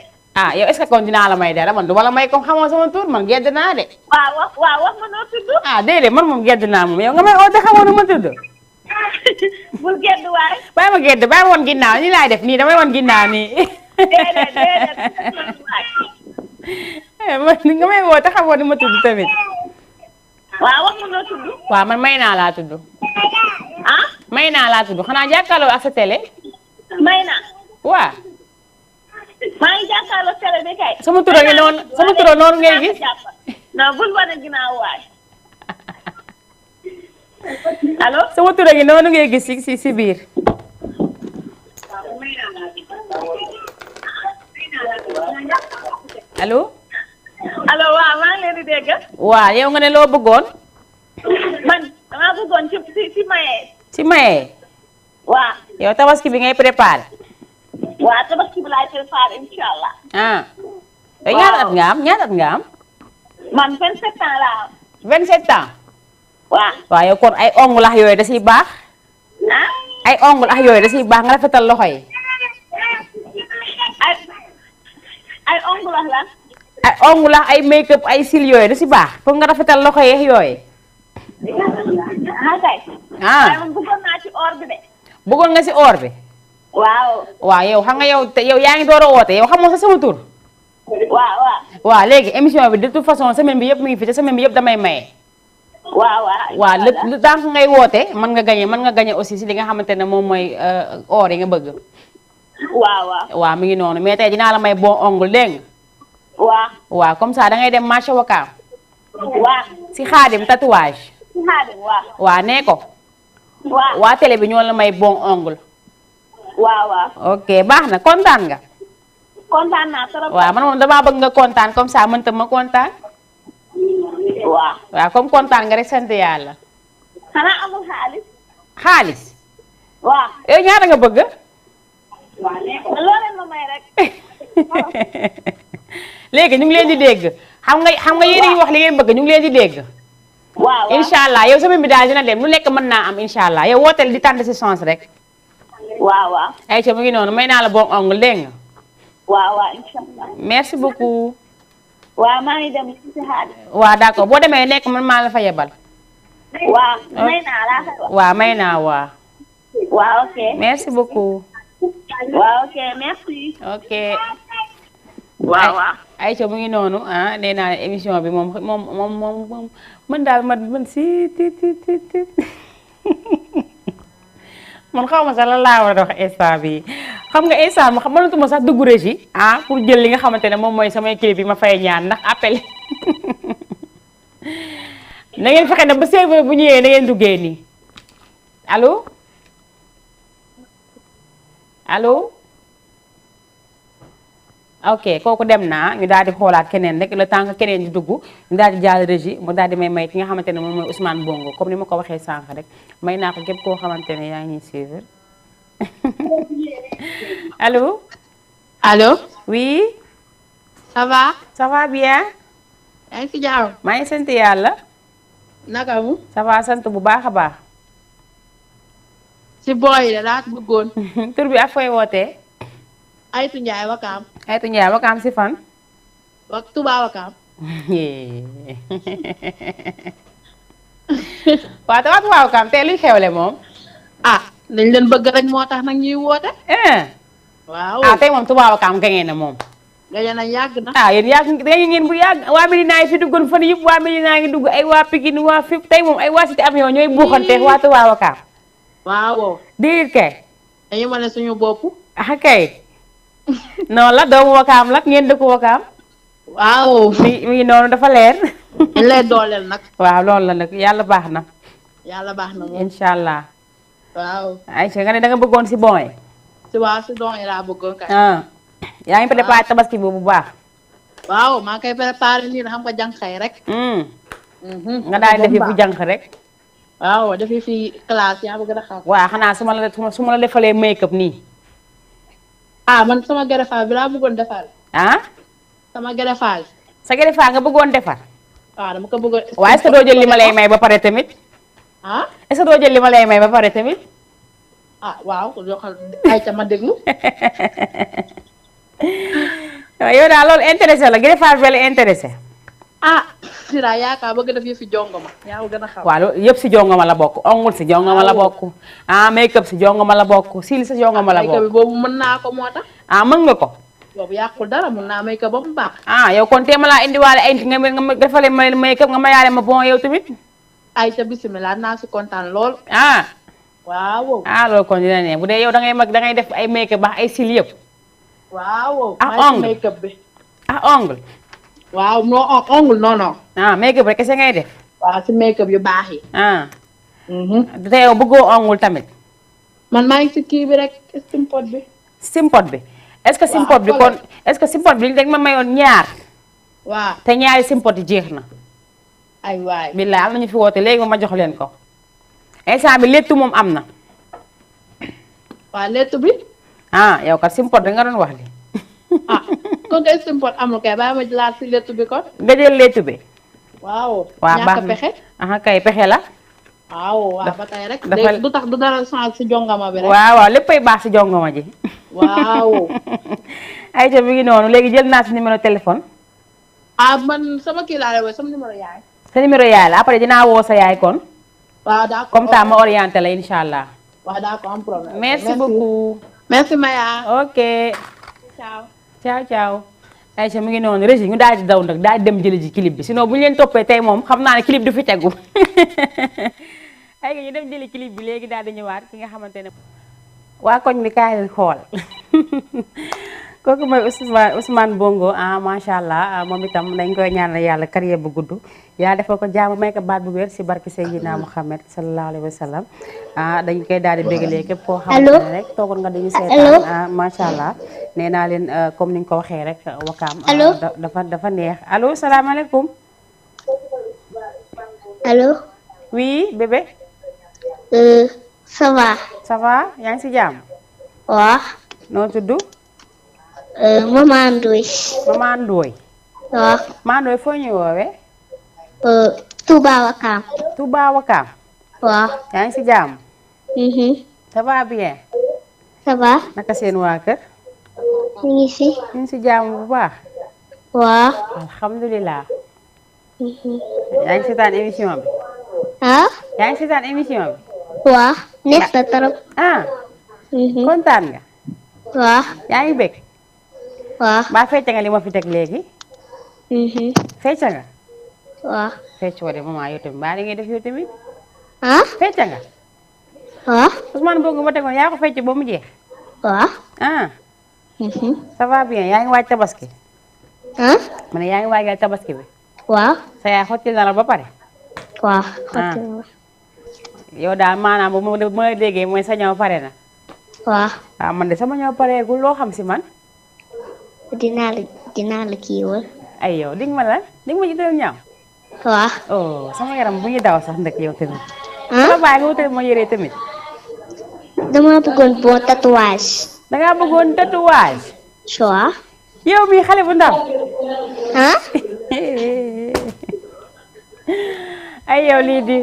yow est-ce que kon dinaa la may dara man du ma la may comme xamoo sama tur man gedd naa de. waaw wax ma noo tudd. déedéet man moom gedd naa moom yow nga may oote xamoo nu ma tudd. bul gedd waay. bàyyi ma gedd bàyyi ma woon ginnaaw nii laay def nii damay woon ginnaaw nii. déedéet. nga may oote xamoo nu ma tudd tamit. waaw wax ma noo tudd. waaw man may naa laa tudd. may naa laa tudd xanaa jàkkaarloo ak sa télé. may naa. waaw. maa ngi jàkkaarloo télé bi kay. sama tur gi noonu sama tur noonu ngay gis. non bul wane ginnaaw waay. allo. sama tur gi noonu ngay gis si biir. allo. allo waaw maa ngi leen di dégg. waaw yow nga ne loo bëggoon. man damaa bëggoon ci maye. ci maye. waaw. yow tabaski bi ngay préparé. waaw tabaski bi laay préparé incha allah. yow ñaata at nga am. man 27 ans laa am. 27 ans. waaw yow kon ay ongles ak yooyu da siy baax. ay ongles ak yooyu da siy baax nga rafetal loxo yi. ay ongles lan. ay ongles ay make up ay cils yooyu da si baax pour nga rafetal loxo yi yooyu. kay. waaye man bëggoon naa ci or bi de. bëggoon nga si or bi. waaw yow xam nga yow yaa ngi door a woote yow xamoo sa sama tur. waaw léegi émission bi de toute façon semaine bi yëpp mi ngi fi te semaine bi yëpp damay maye. waaw lu tànk ngay woote mën nga gañe aussi si li nga xamante ne moom mooy or yi nga bëgg. waaw mi ngi noonu mais tey dinaa la may bon ongle dégg nga. waaw comme ça da ngay dem marché Ouakam. si Xaadim tatouage. waaw nee ko. waa télé bi ñoo la may bon ongle. ok baax na kontaan nga. kontaan naa trop. waaw man moom damaa bëgg nga kontaan comme ça man tam ma kontaan. waaw comme kontaan nga rek sant yàlla. xanaa amul xaalis. xaalis. yow ñaata nga bëgg. loo leen ma may rek. léegi ñu ngi leen di dégg xam nga yéen a ngi wax li ngeen bëgg ñu ngi leen di dégg. incha allah yow semaine bi daal dina dem lu nekk mën naa am incha allah yow wooteel di tànn si chance rek. ayca mu ngi noonu may naa la bon ongle dégg nga. incha allah. merci beaucoup. maa ngi dem ci xaalis. d'accord boo demee nekk man maa la fa yebal. may naa laa koy wax. may naa ok. merci beaucoup. ok merci. ok. ayca mu ngi noonu nee naa émission bi moom man daal man si ti man xaw ma sax lan laa war a wax instant bi xam nga instant ma mënatuma sax dugg régie pour jël li nga xamante ne moom mooy samay clip bi ma fay ñaan ndax appel na ngeen fexe ne ba serveur bu ñëwee na ngeen duggee nii allo ok kooku dem naa ñu daal di xoolaat keneen rek le temps que keneen di dugg ñu daal di jàll régie mu daal di may ki nga xamante ne moom mooy Ousmane Bongo comme ni ma ko waxee sànq rek may naa ko képp koo xamante ne yaa ngi suivre allo. oui. ça va. ça va bien. yaa ngi si jàmm. maa ngi sant yàlla. naka mu. ça va sant bu baax a baax. si booy la laa bëggoon. tur bi ak fooy wootee. Aïtou Ndiaye Wakaam. Xeetu Njaay Wakaam si fan. Touba Wakaam. waaw te Touba Wakaam tey luy xewle moom. dañ leen bëgg rek moo tax nag ñuy woote. waaw tey moom Touba Wakaam gañe na moom. gañe na yàgg na. yéen yàgg gañe ngeen bu yàgg waa Medina yi fi duggoon fan yëpp waa Medina ngi dugg ay waa Pikine waa fépp tey moom ay waa Cité Avion ñooy buuxante waa Touba Wakaam. waaw. déedéet kay. dañu wane suñu bopp. kay. noonu la doomu Wakaam la ngeen dëkku Wakaam. waaw. mi ngi noonu dafa leer. dañ lay dooleel nag. waaw loolu la nag yàlla baax na. yàlla baax na moom. incha allah. waaw. Aïcha nga ne da nga bëggoon si bon yi. si don yi laa bëggoon kay. yaa ngi préparé tabaski boobu bu baax. waaw maa ngi koy préparé nii xam nga jànq yi rek. nga daal di defi fu jànq rek. waaw defi fi classe yaa bëgg a xam. waaw xanaa su ma la defalee make up nii. man sama greffage bi laa bëggoon defar. sama greffage. sa greffage nga bëggoon defar. dama ko bëggoon. waaye est-ce que doo jël li ma lay may ba pare tamit. est-ce que doo jël li ma lay may ba pare tamit. waaw joxal Aïcha ma déglu. yow daal loolu intéressé la greffage bi la intéressé. Sira yaakaar bëgg def yëfi jongoma yaa gën a xam. waaw loolu yëpp si jongoma la bokk ongul si jongoma la bokk. make-up si jongoma la bokk sil si jongoma la bokk. make-up bi boobu mën naa ko moo tax. mën nga ko. boobu yàqul dara mën naa make-up ba mu baax. yow kon tee ma laa indiwaale ay nga defalee ma make-up nga ma yaale ma bon yow tamit. Aïcha bisimilah naa si kontaan lool. waaw. loolu kon dina ne bu dee yow da ngay def ay make-up ba ay sil yëpp. waaw. ongle make-up bi. ongle. waaw non ongle non. make-up rek kese ngay def. waaw si make-up yu baax yi. te yow bëggoo ongle tamit. man maa ngi si kii bi rek simpot bi. simpot bi. est-ce que simpot bi kon est-ce que simpot bi dañ ma mayoon ñaar. waaw te ñaari simpot yi jeex na. ay waay billaay am nañu fi woote léegi ma jox leen ko. instant bi léttu moom am na. waaw léttu bi. yow kat simpot da nga doon wax li. kon kay simpot amul kay bàyyi ma jëlaat si léttu bi kon. nga jël léttu bi. waaw. baax ñàkk pexe. kay pexe la. waaw ba tey rek. léegi du tax du dara change si jongama bi rek. waaw léppay baax si jongama ji. waaw. Aïcha mi ngi noonu léegi jël naa si numéro téléphone. man sama kii laa lay woowee sama numéro yaay. sa numéro yaay la après dinaa woo sa yaay kon. waaw d'accord comme ça ma orienté la incha allah. waaw d'accord am problème. merci beaucoup. merci Maya. ok. ciao. ciao. Aïcha mi ngi noonu régi ñu daal di daw nag daal di dem jëli ji clip bi sinon bu ñu leen toppee tey moom xam naa ne clip du fi tegu. ay ñu dem jëli clip bi léegi daal di ñëwaat ki nga xamante ne. waa koñ bi kaay leen xool. kooku mooy Ousmane Bongo macha allah moom itam dañ koy ñaanal yàlla carrière bu gudd yaa defal ko jaamu may ko baat bu wér si barki Seydina Muhammad sallallahu alayhi wa sallam dañ koy daal di bégalee képp koo xamante ne rek toogoon nga dañu seetaan macha allah nee naa leen comme ni ñu ko waxee rek Wakaam dafa neex allo salaamaaleykum. allo. oui bébé. ça va. ça va yaa ngi si jàmm. waaw. noo tudd. Maman Ndoye. Maman Ndoye. waaw. Maman Ndoye foo ñuy woowee. Touba Wakaam. Touba Wakaam. waaw. yaa ngi si jàmm. ça va bien. ça va. naka seen waa kër. ñu ngi si. ñu ngi si jàmm bu baax. waaw. alhamdulilah. yaa ngi seetaan émission bi. yaa ngi seetaan émission bi. waaw. neex na trop. kontaan nga. waaw. yaa ngi bëgg. waaw. mbaa fecca nga li ma fi teg léegi. fecca nga. waaw. fecc woo de maman yow tamit mbaa li ngay def yow tamit. fecca nga. waaw. Ousmane Bongo ma tegoon yaa ko fecc ba mu jeex. waaw. ça va bien yaa ngi waaj tabaski. ma ne yaa ngi waajal tabaski bi. waaw. sa yaay xottil na la ba pare. waaw. xottil na. yow daal maanaam bu ma la déggee mooy sa ñëw pare na. waaw. man de sama ñëw pareegul loo xam si man. dinaa la kiiwal. ay yow dig ma la dig ma jiital ñaaw. waaw. sama yaram bu ñu daw sax ndek yow tamit. sama baay nga wutal ma yëree tamit. dama bëggoon boo tatouage. dangaa bëggoon tatouage. waaw. yow mii xale bu ndaw. ay yow lii di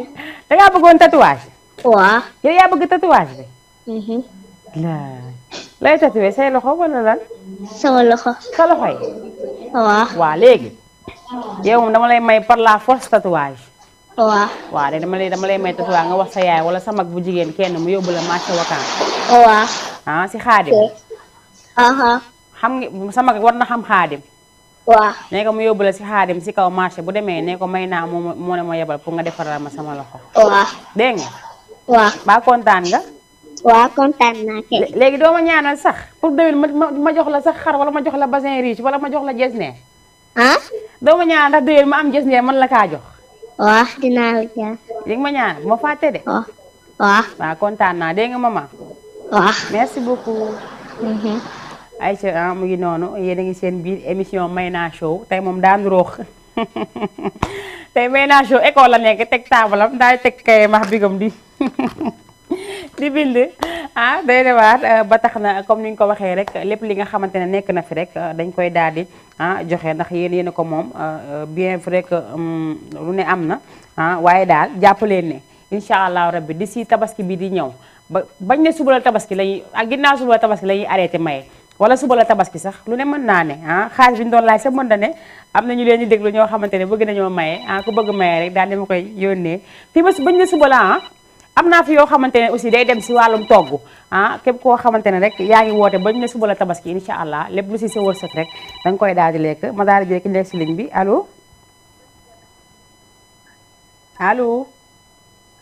dangaa bëggoon tatouage. waaw. yow yaa bëgg tatouage bi. la lay tatoué say loxo wala lan. sama loxo. sa loxo yi. waaw. waaw léegi. yow moom dama lay may par la force tatouage. waaw. waaw de dama lay may tatouage nga wax sa yaay wala sa mag bu jigéen kenn mu yóbbu la marché Wakaam. waaw. ah si xaadim. xam nga sa mag war na xam xaadim. waaw. nee ko mu yóbbu la si xaadim si kaw marché bu demee nee ko may naa moo ne ma yebal pour nga defaral ma sama loxo. waaw. dégg nga. waaw. ba kontaan nga. waaw kontaan naa kay. léegi doo ma ñaanal sax pour déwén ma jox la sax xar wala ma jox la bassin riche wala ma jox la jesneer. ah. doo ma ñaanal ndax déwén ma am jesneer man la kaa jox. waaw dinaa la jaar. léegi ma ñaanal bu ma fàtte de. waaw. waaw. waaw kontaan naa dégg nga maman. waaw. merci beaucoup. Aïcha mu ngi noonu yéen a ngi seen biir émission Mayna Show tey moom daan roox tey Mayna Show école la nekk teg taabalam daal teg kay max bigam di bind day dewaat ba tax na comme ni ñu ko waxee rek lépp li nga xamante ne nekk na fi rek dañ koy daal di joxe ndax yéen a ko moom bien vrai que lu ne am na waaye daal jàpp leen ne incha allahu rabbi d'ici tabaski bi di ñëw bañ ne suba la tabaski lañuy ak ginnaaw suba la tabaski la ñuy arrêté maye wala suba la tabaski sax lu ne mën naa ne xaalis bi ñu doon laaj sax mën na ne am na ñu leen di déglu ñoo xamante ne bëgg nañoo maye ku bëgg maye rek daal dama koy yónnee fii ba bañ ne suba la am naa fi yoo xamante ne aussi day dem si wàllum togg képp koo xamante ne rek yaa ngi woote bañ ne suba la tabaski incha allah lépp lu si sa wërsëg rek danga koy daal di lekk ma daal di jekki nekk si ligne bi allo allo.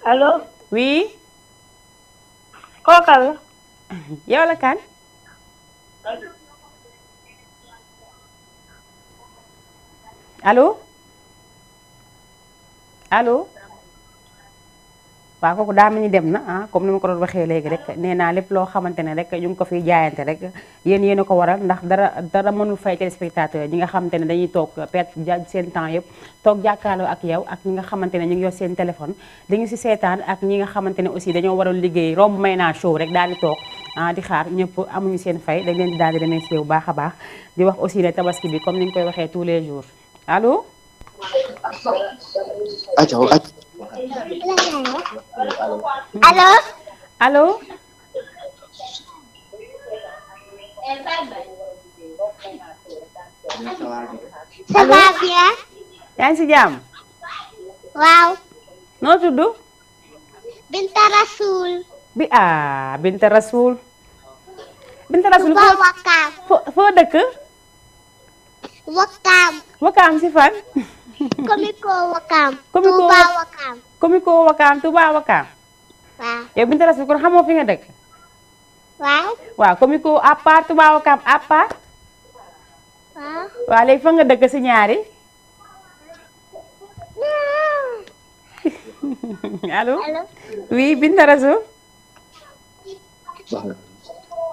allo. oui. kooka la. yow la kan. allo allo. waaw kooku daa mel ni dem na comme ni ma ko doon waxee léegi rek nee naa lépp loo xamante ne rek ñu ngi ko fiy jaayante rek yéen a ko waral ndax dara mënul fay téléspectateur ñi nga xamante ne dañuy toog perte seen temps yëpp toog jàkkaarloo ak yow ak ñi nga xamante ne ñu ngi yor seen téléphone dañu si seetaan ak ñi nga xamante ne aussi dañoo waroon liggéey romb Mayna Show rek daal di toog di xaar ñëpp amuñu seen fay dañ leen di daal di remercier bu baax a baax di wax aussi ne tabaski bi comme ni ñu koy waxee tous les jours allo. allo. allo. ça va bien. yaa ngi si jàmm. waaw. noo tudd. Binta Rasoul. Binta Rasoul. Binta Rasoul Touba Wakaam. foo dëkk. Wakaam. Wakaam si fan. Komiko Wakaam. Komiko Touba Wakaam. Komiko Wakaam Touba Wakaam. waaw. yow Binta Rasoul kon xamoo fi nga dëkk. waaw. waaw Komiko à part Touba Wakaam à part. waaw. waaw léegi fa nga dëkk si ñaari. allo. oui Binta Rasoul.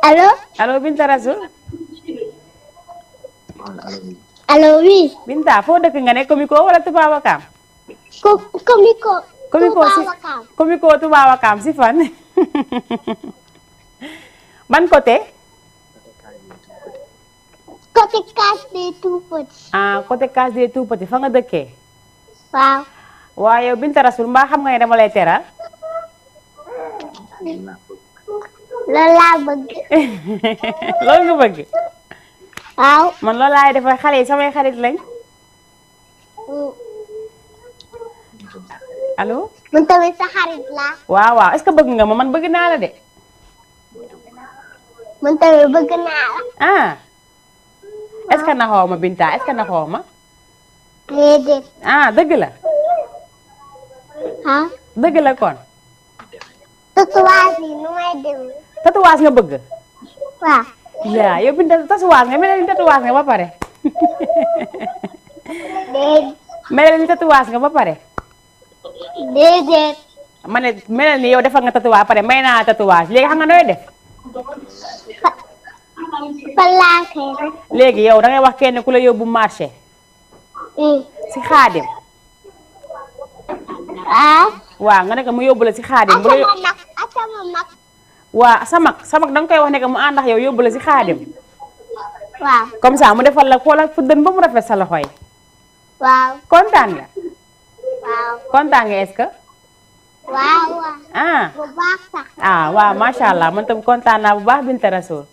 allo. allo Binta Rasoul. allo oui. Binta foo dëkk nga ne Komiko wala Touba Wakaam. Komiko. Komiko si Komiko Touba Wakaam si fan. ban côté. côté Case des Tout-Petits. côté Case des Tout-Petits fa nga dëkkee. waaw. waaw yow Binta Rasoul mbaa xam nga ne dama lay teral. loolu laa bëgg. loolu nga bëgg. waaw. man loolu laay defal xale yi samay xarit lañ. allo. man tamit sa xarit laa. waaw est-ce que bëgg nga ma man bëgg naa la de. man tamit bëgg naa la. est-ce que naxoo ma Binta est-ce que naxoo ma. déedéet. dëgg la. dëgg la kon. tatouage yi nu may demee. tatouage nga bëgg. waaw. yaa yow Binta tatouage nga mel ni tatouage nga ba pare. déedéet. mel ni tatouage nga ba pare. déedéet. ma ne mel ni yow defal nga tatouage pare may naa tatouage léegi xam nga nooy def. fan laa koy def. léegi yow da ngay wax kenn ku la yóbbu marché. si xaadim. waaw nga ne ko mu yóbbu la si xaadim. asama mag. waa sa mag da nga koy wax ne que mu ànd ak yow yóbbu la si xaadim. waaw. comme ça mu defal la xoolal fu dën ba mu rafet sa loxo yi. waaw. kontaan nga. waaw. kontaan nga est-ce que. waaw. bu baax sax. waaw macha allah man tam kontaan naa bu baax Binta Rasoul.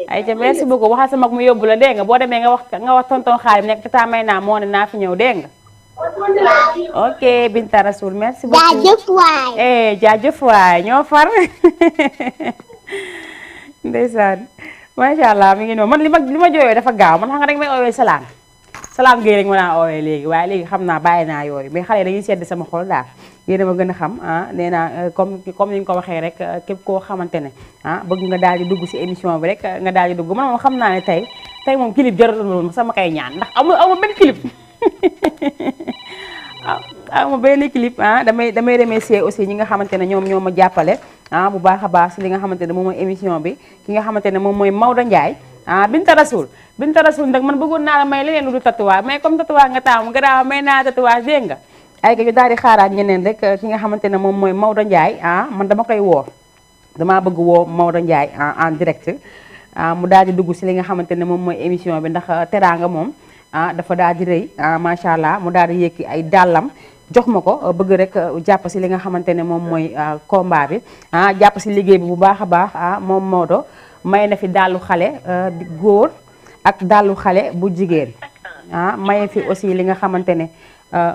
ayca merci beaucoup waxal sa mag mu yóbbu la dégg nga boo demee nga wax tonton Xaadim nekk tata may naa moo ne naa fi ñëw dégg nga. ok Binta Rasoul merci beaucoup jaajëf waay. jaajëf waay ñoo far ndeysaan macha allah mi ngi noonu man li ma jooyoo dafa gaaw man xam nga rek may oowee Salam Gueye rek ma naa oowee léegi waaye léegi xam naa bàyyi naa yooyu mais xale dañuy sedd sama xol daal yéen a ma gën a xam nee naa comme ni nga ko waxee rek képp koo xamante ne bëgg nga daal di dugg si émission bi rek nga daal di dugg man moom xam naa ne tey moom clip jaratul moom sama kay ñaan ndax amul benn clip ma benn clip damay remercier aussi ñi nga xamante ne ñoom ñoo ma jàppale bu baax a baax si li nga xamante ne moom mooy émission bi ki nga xamante ne moom mooy Maodo Ndiaye Binta Rasoul nag man bëggoon naa la may leneen lu du tatouage mais comme tatouage nga taamu gannaaw may naa tatouage dégg nga ay ka ñu daal di xaaraat ñeneen rek ki nga xamante ne moom mooy Maodo Ndiaye man dama koy woo damaa bëgg woo Maodo Ndiaye en direct mu daal di dugg si li nga xamante ne moom mooy émission bi ndax teraanga moom dafa daal di rëy macha allah mu daal di yëkki ay dàllam jox ma ko bëgg rek jàpp si li nga xamante ne moom mooy combat bi jàpp si liggéey bi bu baax a baax moom Maodo may na fi dàllu xale di góor ak dàllu xale bu jigéen maye fi aussi li nga xamante ne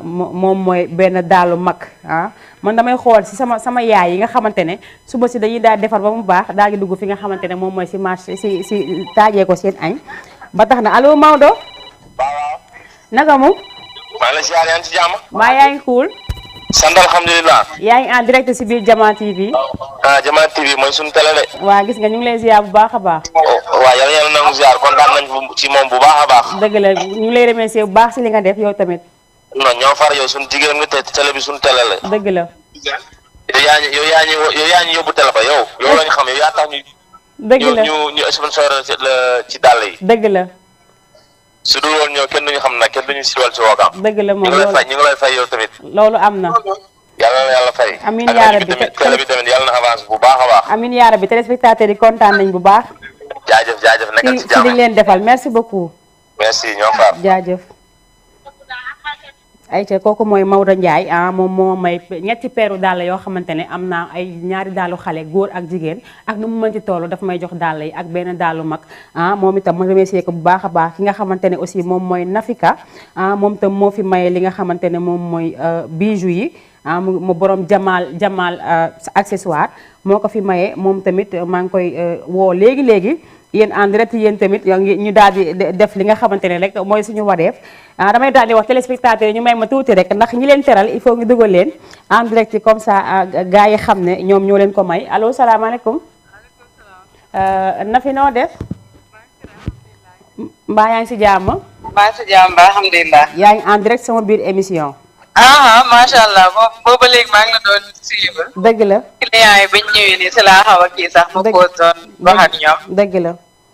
moom mooy benn dàllu mag man damay xool si sama yaay yi nga xamante ne suba si dañuy daal defar ba mu baax daal di dugg fi nga xamante ne moom mooy si marché si taajee ko seen añ ba tax na allo Maodo. waaw. naka mu. maa ngi lay ziar yaa ngi ci jàmm. mbaa yaa ngi cool. sant alhamdulilah. yaa ngi en direct si biir Jama TV. Jama TV mooy suñu télé de. waa gis nga ñu ngi lay ziar bu baax a baax. waaw yàlla nangu ziar kontaan nañ ci moom bu baax a baax. dëgg la ñu ngi lay remercier bu baax si li nga def yow tamit. non ñoo far yow suñu jigéen nga te télé bi suñu télé la. dëgg la. yow yaa ñu yóbbu télé ba yow lañu xam yow yaa tax ñu. dëgg la ñu sponsor ci dàll yi. dëgg la. su dul woon ñoo kenn duñu xam nag kenn duñu siwal ci Wakaam. dëgg la moom ñu ngi lay fay yow tamit. loolu am na. yàlla na yàlla fay. amiin yaa rabbi télé bi tamit yàlla na avance bu baax a baax. amiin yaa rabbi téléspectateurs yi kontaan nañ bu baax. jaajëf nekkal ci jàmm si liñ leen defal merci beaucoup. merci ñoo far. jaajëf. ayca kooku mooy Maodo Ndiaye moom moo may ñetti peeru dàll yoo xamante ne am naa ay ñaari dàllu xale góor ak jigéen ak nu mu mënti toll daf may jox dàll yi ak benn dàllu mag moom itam ma remercier ko bu baax a baax ki nga xamante ne aussi moom mooy Nafika moom itam moo fi maye li nga xamante ne moom mooy bijoux yi mu borom Jamal accessoire moo ko fi maye moom tamit maa ngi koy woo léegi yéen en direct yéen tamit ñu daal di def li nga xamante ne rek mooy suñu wareef damay daal di wax téléspectateurs yi ñu may ma tuuti rek ndax ñi leen teral il faut ñu dugal leen en direct comme ça gars yi xam ne ñoom ñoo leen ko may allo salaamaaleykum. Nafi noo def. mbaa yaa ngi si jàmm. maa ngi si jàmm ba alhamdulilah. yaa ngi en direct sama biir émission. macha allah booba léegi maa ngi la doon suivre. dëgg la. client yi bañ ñëwee nii si laa xaw a kii sax. ma ko doon wax ak ñoom. dëgg la.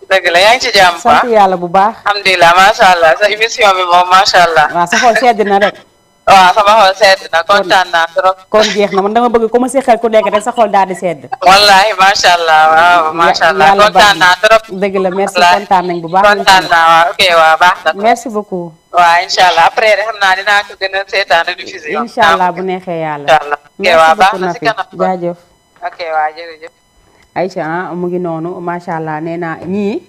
dëgg la yaa ngi ci jàmm. sant yàlla bu baax. alhamdulilah macha allah sa émission bi moom macha allah. waaw sa xol sedd na rek. waaw sama xol sedd na kontaan naa trop. kon jeex na man dama bëgg ku ma si xel ku nekk rek sa xol daal di sedd. wallahi macha allah waaw macha allah kontaan naa trop. dëgg la merci kontaan nañ bu baax. kontaan naa waaw ok waaw baax na. merci beaucoup. waaw incha allah après rek xam naa dinaa ko gën a seetaan rediffuser. incha allah bu neexee yàlla. incha allah ok waaw baax na si kanam. jaajëf. ok waaw jërëjëf. Aïcha mu ngi noonu macha allah nee naa ñii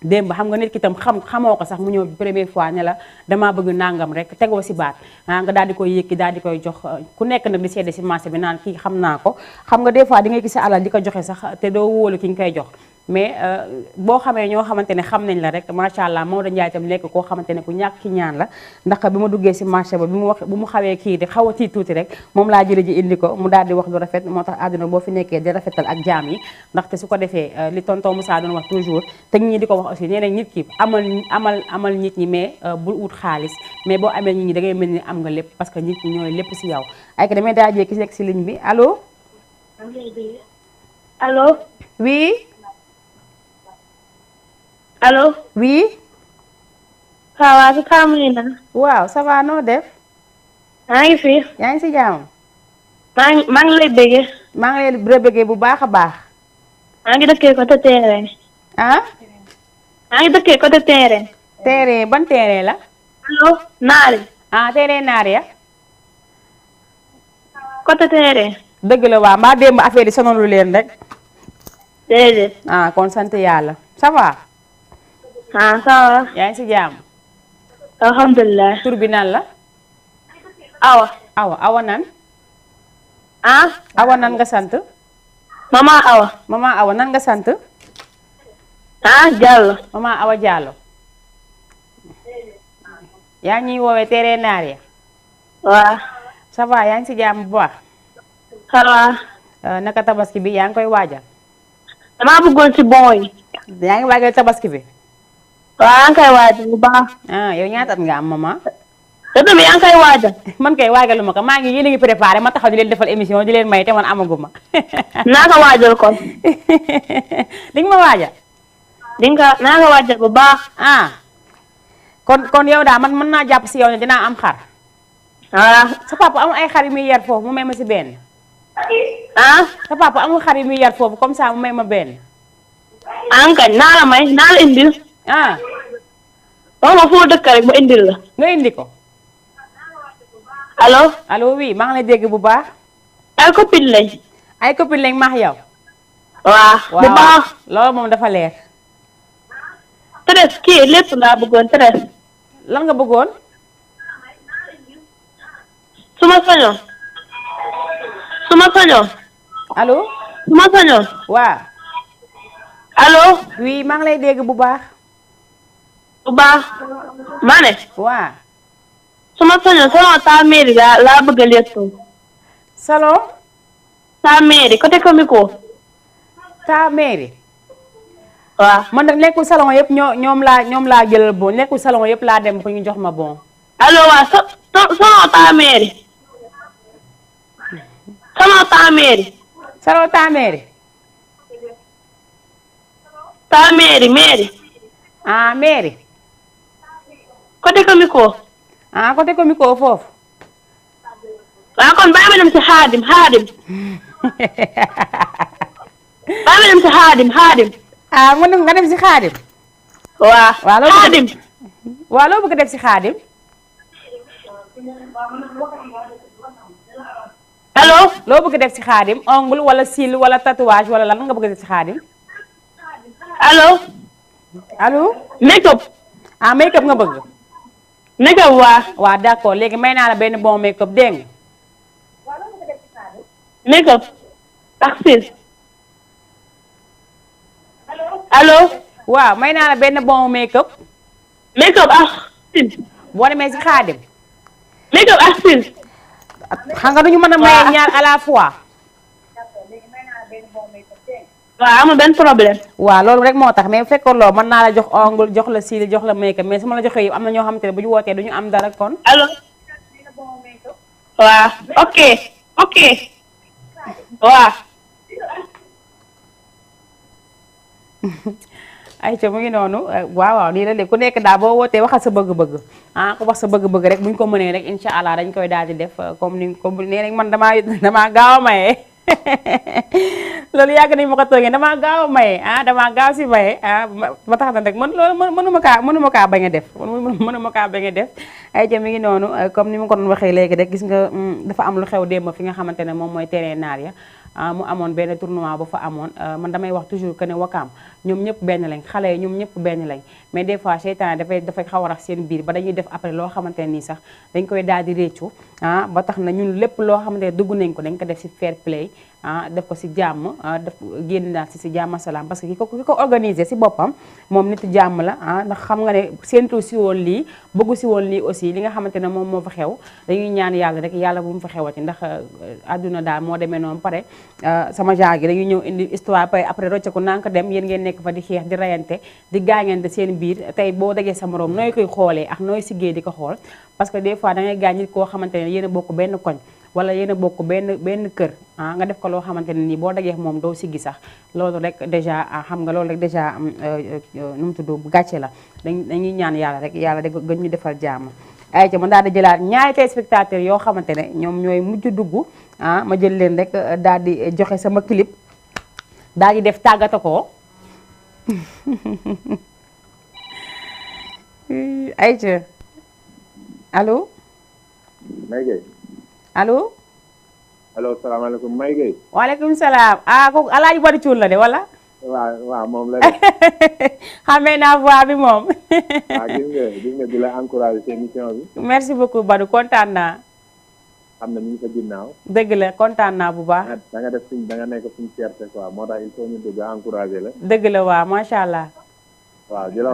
démb xam nga nit ki tam xamoo ko sax mu ñëw première fois ne la damaa bëgg nangam rek tegoo si baat nga daal di koy yëkki daal di koy jox ku nekk nag di seede si marché bi naan kii xam naa ko xam nga des fois di ngay gis alal di ko joxe sax te doo wóolu ki nga koy jox mais boo xamee ñoo xamante ne xam nañ la rek macha allah Maodo Ndiaye tam nekk koo xamante ne ku ñàkk ki ñaan la ndax bi ma duggee si marché ba bu mu xawee kii di xaw a tiit tuuti rek moom laa jële ji indi ko mu daal di wax lu rafet moo tax àdduna boo fi nekkee di rafetal ak jaam yi ndaxte su ko defee li tonton Moussa doon wax toujours te ñii di ko wax aussi nee na nit ki amal nit ñi mais bul ut xaalis mais boo amee nit ñi da ngay mel ni am nga lépp parce que nit ñi ñooy lépp si yow ay ka damay daajee ki nekk si ligne bi allo allo oui allo. oui. waaw si kàmm na. waaw ça va noo def. maa ngi fi. yaa ngi si jàmm. maa ngi lay bëggee. maa ngi lay bëggee bu baax a baax. maa ngi dëkkee côté terrain. ah. maa ngi dëkkee côté terrain. terrain ban terrain la. allo Naari. ah terrain Naari ya. côté terrain. dëgg la waaw mbaa démb affaire yi sonalu leen rek. déedéet. ah kon sant yàlla ça va. ah ça va. yaa ngi si jàmm. alhamdulilah. tur bi nan la. Awa. Awa nan. ah. Awa nan nga sant. Mama Awa. Mama Awa nan nga sant. ah Diallo. Mama Awa Diallo. yaa ngi ñuy woowee Tere Naar ya. waaw. ça va yaa ngi si jàmm bu baax. ça va. naka tabaski bi yaa ngi koy waajal. damaa bëggoon ci bon yi. yaa ngi waajal tabaski bi. waaw yaa ngi koy waajal bu baax. yow ñaata at nga am mama. te tamit yaa ngi koy waajal. man kay waajaluma ko maa ngi yéen a ngi préparé ma taxaw di leen defal émission di leen may te man amaguma. naa ko waajal kon. di nga ma waajal. naa ko waajal bu baax. kon yow daal man mën naa jàpp si yow ne dinaa am xar. sa papa amul ay xar yu muy yar foofu mu may ma si benn. sa papa amul xar yu muy yar foofu comme ça mu may ma benn. kañ naa la may naa la indil. wax ma foo dëkk rek ba indil la. nga indi ko. allo oui maa ngi lay dégg bu baax. ay copine lañ. ay copine lañ maax yow. waaw bu baax. loolu moom dafa leer. Thérèse kii lépp laa bëggoon Thérèse. lan nga bëggoon. su ma sañoon. allo. su ma sañoon. waaw. allo. oui maa ngi lay dégg bu baax. bu baax. ma ne. waaw. su ma sañoon salon ta mairie laa bëgg a lettu. salon. ta mairie côté comico. ta mairie. waaw man nag nekkul salon yëpp ñoom laa jëlal bon nekkul salon yëpp laa dem pour ñu jox ma bon. allo waaw salon ta mairie. salon ta mairie. salon ta mairie. ta mairie mairie. mairie. côté comico. côté comico foofu. waaw kon bàyyi ma dem ci xaadim. bàyyi ma dem ci xaadim. nga dem si xaadim. waaw xaadim. waaw loo bëgg def si xaadim. allo. loo bëgg def si xaadim ongle wala cils wala tatouage wala lan nga bëgg def si xaadim. allo. make up. make up nga bëgg. make up waaw d'accord léegi may naa la benn bon make up dégg nga. make up ak cils. allo. waaw may naa la benn bon make up. make up ak cils. boo demee si xaadim. make up ak cils. xam nga duñu mën a maye ñaar à la fois. waaw amul benn problème. waaw loolu rek moo tax mais bu fekkoon loolu mën naa la jox ongle jox la cils jox la make up mais su ma la joxee yëpp am na ñoo xamante ne bu ñu wootee duñu am dara kon. allo. waaw ok. waaw. ayca mu ngi noonu waaw nii la léegi ku nekk daal boo wootee waxal sa bëgg-bëgg ku wax sa bëgg-bëgg rek bu ñu ko mënee rek incha allah dañ koy daal di def comme nee nañ man damaa gaaw a maye loolu yàgg nañ ma ko toogee damaa gaaw a maye damaa gaaw si maye ba tax na rek man loolu mënuma kaa bañ a def mënuma kaa bañ a def ayca mi ngi noonu comme ni ma ko doon waxee léegi rek gis nga dafa am lu xew démb fi nga xamante ne moom mooy terrain naar ya mu amoon benn tournoi bu fa amoon man damay wax toujours que ne Wakaam ñoom ñëpp benn lañ xale yi ñoom ñëpp benn lañ mais des fois seytaan dafay xaw a rax seen biir ba dañuy def après loo xamante ne nii sax dañ koy daal di réccu ba tax na ñun lépp loo xamante ne dugg nañ ko dañ ko def si fair play def ko si jàmm def génn naa si jàmm salaam parce que ki ko organisé si boppam moom nit jàmm la ndax xam nga ne séentu si woon lii bëggu si woon lii aussi li nga xamante ne moom moo fa xew dañuy ñaan yàlla rek yàlla bu mu fa xewati ndax àdduna daal moo demee noonu pare sama genre gi dañuy ñëw indi histoire pare après rocceku naa ko dem yéen ngeen nekk fa di xeex di rayante di gaañante seen biir tey boo dajee sa morom nooy koy xoolee ak nooy siggee di ko xool parce que des fois da ngay gaañ nit koo xamante ne yéen a bokk benn koñ wala yéen a bokk benn kër nga def ko loo xamante ne nii boo dajee moom doo siggi sax loolu rek déjà xam nga loolu rek déjà nu mu tudd gàcce la dañuy ñaan yàlla rek yàlla de gën ñu defal jàmm ay ca man daal di jëlaat ñaari téléspectateurs yoo xamante ne ñoom ñooy mujj dugg ma jël leen rek daal di joxe sama clip daal di def tàggata ko ay ca allo May Gueye allo allo salaamaaleykum May Gueye waaleykum salaam kooku alaaji bari cuun la de wala waaw moom la de. xamee naa voix bi moom. waaw gis nga di la encouragé ci émission bi. merci beaucoup Badou kontaan naa. xam na ñu ngi sa ginnaaw. dëgg la kontaan naa bu baax. da nga def da nga nekk suñu fierté quoi moo tax il faut ñu dugg encouragé la. dëgg la waaw macha allah. waaw di la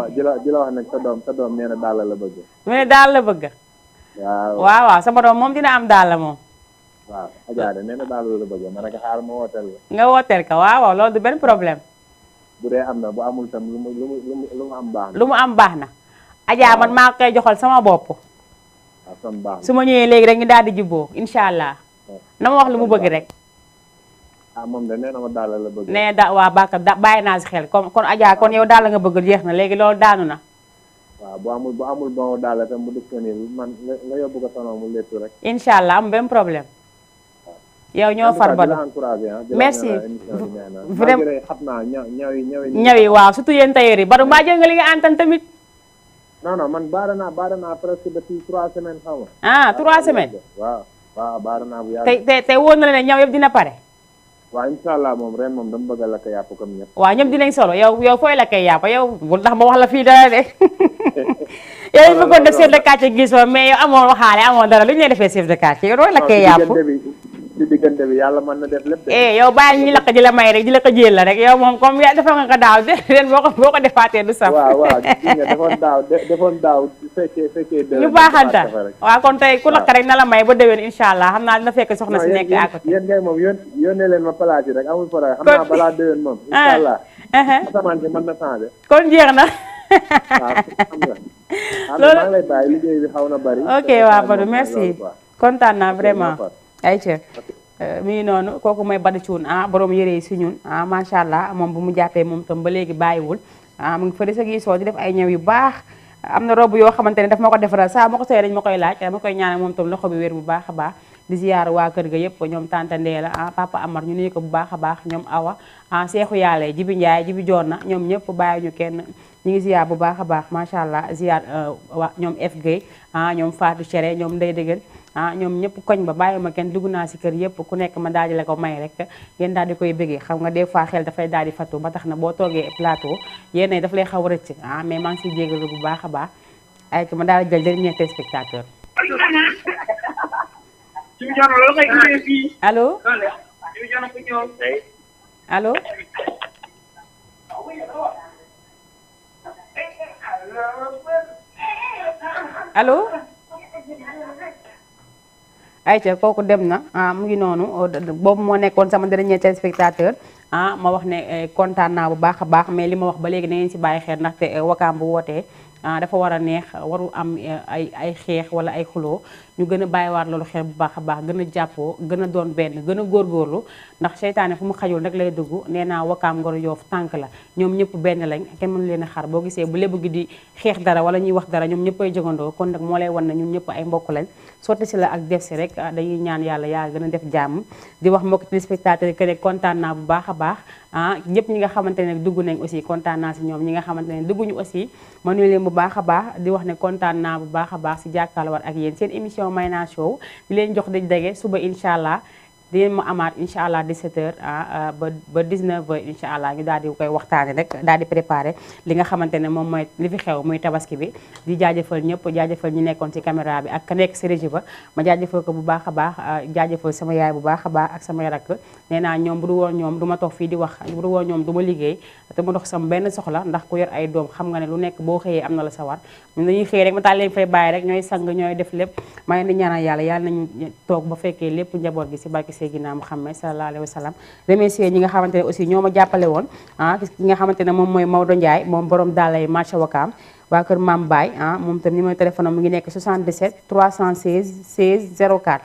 wax nag sa doom nee na daal la bëgg. mu ne daal la bëgg. waaw sama doom moom dina am daal la moom. waaw Adja de nee na daal la bëgg ma ne ko xaar ma wooteel la. nga wooteel ka waaw loolu du benn problème. bu dee am na bu amul tam lu mu am baax na. lu mu am baax na. Adja man maa koy joxal sama bopp. waaw sama baax na su ma ñëwee léegi rek ñu daal di jubboo incha allah. na ma wax lu mu bëgg rek. moom de nee na ma daal la bëgg. nee waa Bakar bàyyi naa si xel kon Adja kon yow daal la nga bëgg jeex na léegi loolu daanu na. waaw bu amul bon daal tam mu disponible man nga yóbbu ko sono mu léttu rek. incha allah am benn problème. yow ñoo far ba merci vraiment xam naa ñaw yi waaw surtout yéen tailleur yi Badou mbaa jël nga li nga antan tamit. non man baara naa presque depuis 3 semaines xaw ma. 3 semaines. waaw baara naa bu yàgg. tey wóor na la ne ñaw yëpp dina pare. waaw incha allah moom ren moom dama bëgg a lakk yàpp comme ñëpp. waaw ñoom dinañ solo yow fooy lakkee yàpp yow bul tax ma wax la fii dara de. yow ñu bëggoon def chef de quartier gis mais yow amoon waxaale amoon dara lu ñu lay defee chef de quartier yow dooy lakkee yàpp. ci diggante bi yàlla mën na def lépp de. yow bàyyi ñu lakk di la may rek di la ko jël la rek yow moom comme yaa defal nga ko daaw de ren boo ko defaatee du saf. waaw gis nga defoon daaw fekkee ñu baaxanta waaw kon tey ku lakk rek na la may ba déwén incha allah xam naa dina fekk soxna si nekk à côté. yéen ngay moom yónnee leen ma palaas yi rek amul problème xam naa balaa déwén moom. incha allah asamaan si mën na changé. kon jeex na. waaw xam nga. loolu maa ngi lay bàyyi liggéey bi xaw na bari. ok waaw Badou merci kontaan naa vraiment. ayca mi ngi noonu kooku mooy Badou Thioune borom yëre yi si ñun macha allah moom bu mu jàppee moom tam ba léegi bàyyiwul mu ngi fële sa gisoo di def ay ñëw yu baax am na robe yoo xamante ne daf ma ko defaral saa ma ko sooy dañ ma koy laaj ma koy ñaanal moom tam loxo bi wér bu baax a baax di ziyaar waa kër ga yëpp ñoom tante Ndeela papa Amar ñu nuyu ko bu baax a baax ñoom Awa Seexu Yàlla Jibi Njaay Jibi Joonna ñoom ñëpp bàyyi ñu kenn ñu ngi ziyaar bu baax a baax macha allah ziyaar ñoom F Gueye ñoom Fatou Chere ñoom Ndey Dëgën ñoom ñëpp koñ ba bàyyi ma kenn dugg naa si kër yëpp ku nekk ma daal di la ko may rek yéen daal di koy bëggee xam nga des fois xel dafay daal di fatu ba tax na boo toogee plateau yéen daf lay xaw a rëcc mais maa ngi siy jégalu bu baax a baax ay ma daal di jël dernier téléspectateur. allo allo. allo. ayca kooku dem na mu ngi noonu boobu moo nekkoon sama dernier téléspectateur ma wax ne kontaan naa bu baax a baax mais li ma wax ba léegi na ngeen si bàyyi xel ndaxte wakaam bu wootee dafa war a neex waru am ay xeex wala ay xuloo ñu gën a bàyyiwaat loolu xel bu baax a baax gën a jàppoo gën a doon benn gën a góorgóorlu ndax seytaane fu mu xajul rek lay dugg nee naa wakaam Ngor Yoof tànk la ñoom ñëpp benn lañ kenn mënu leen a xar boo gisee bu lébu gi di xeex dara wala ñuy wax dara ñoom ñëpp ay jogandoo kon nag moo lay wan na ñun ñëpp ay mbokk lañ sotti si la ak def si rek dañuy ñaan yàlla yaa gën a def jàmm di wax mbokk téléspectateur yi que ne kontaan naa bu baax a baax ñëpp ñi nga xamante ne dugg nañ aussi kontaan naa si ñoom ñi nga xamante ne dugguñu aussi ma nuyu leen bu baax a baax di wax ne kontaan naa bu baax a baax si jàkkaarloo ak yéen seen émission Mayna Show di leen jox dañ dege suba incha allah di leen ma amaat incha allah 17h ba 19h incha allah ñu daal di koy waxtaane rek daal di préparé li nga xamante ne moom mooy li fi xew muy tabaski bi di jaajëfal ñëpp jaajëfal ñi nekkoon ci caméra bi ak ka nekk si régie ba ma jaajëfal ko bu baax a baax jaajëfal sama yaay bu baax a baax ak samay rakk nee naa ñoom bu du woon ñoom du ma toog fii di wax bu du woon ñoom du ma liggéey te ma dox sama benn soxla ndax ku yor ay doom xam nga ne lu nekk boo xëyee am na la sa war ñun dañuy xëy rek ma taal leen fay bàyyi rek ñooy sang ñooy def lépp ma leen di ñaanal yàlla nañu toog ba fekkee lépp njaboot gi si barke Seydina Muhammad sallallahu alayhi wa sallam remercier ñi nga xamante ne aussi ñoo ma jàppale woon ki nga xamante ne moom mooy Maodo Ndiaye moom borom daalay marché Wakaam waa kër Mame Baye moom tam numéro téléphone am mu ngi nekk 77 316 16 04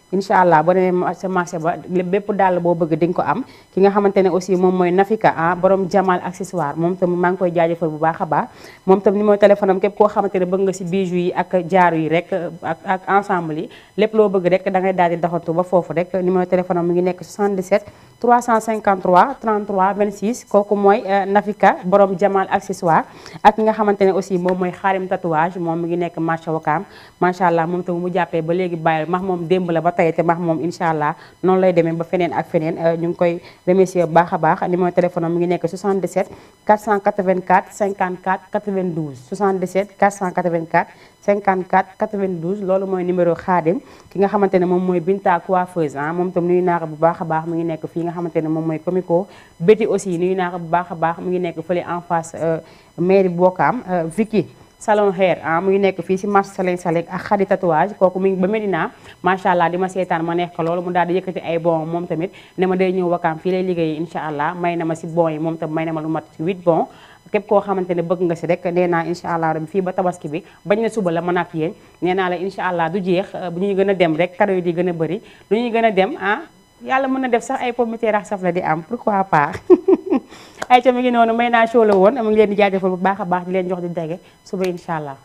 incha allah boo demee sa marché ba bépp dàll boo bëgg di nga ko am ki nga xamante ne aussi moom mooy Nafika borom Jamal accessoire moom tam maa ngi koy jaajëfal bu baax a baax moom tam numéro téléphone am képp koo xamante ne bëgg nga si bijoux yi ak jaaru yi rek ak ensemble yi lépp loo bëgg rek da ngay daal di doxantu ba foofu rek numéro téléphone am mu ngi nekk 77 353 33 26 kooku mooy Nafika borom Jamal accessoire ak nga xamante ne aussi moom mooy Xaarim tatouage moom mi ngi nekk marché Wakaam macha allah moom tamit mu jàppee ba léegi bàyyil max moom démb la ba tey te max moom incha allah noonu lay demee ba feneen ak feneen ñu ngi koy remercier bu baax a baax numéro téléphone am mi ngi nekk 77 484 54 92 77 484 54 92 loolu mooy numéro Xaadim ki nga xamante ne moom mooy Binta coiffeuse moom tam nuyu naa ko bu baax a baax mi ngi nekk fii nga xamante ne moom mooy Comico Betty aussi nuyu naa ko bu baax a baax mi ngi nekk fële en face mairie Bokam Vicky salon hair mu ngi nekk fii si marché Saleng ak Khady tatouage kooku mu ngi ba Medina macha allah di ma seetaan ma neex ko loolu mu daal di yëkkati ay bon moom tamit ne ma day ñëw Wakaam fii lay liggéey incha allah may na ma si bon yi moom tam may na ma lu mat si 8 bon képp koo xamante ne bëgg nga si rek nee naa incha allah rabbi fii ba tabaski bi bañ na suba la mën ak yéen nee naa la incha allah du jeex bu ñuy gën a dem rek cadeau yi di gën a bëri lu ñuy gën a dem yàlla mën na def sax ay pomme de terre ak saf la di am pourquoi pas ay ca mi ngi noonu may naa show la woon mu ngi leen di jaajëfal bu baax a baax di leen jox di dege suba incha allah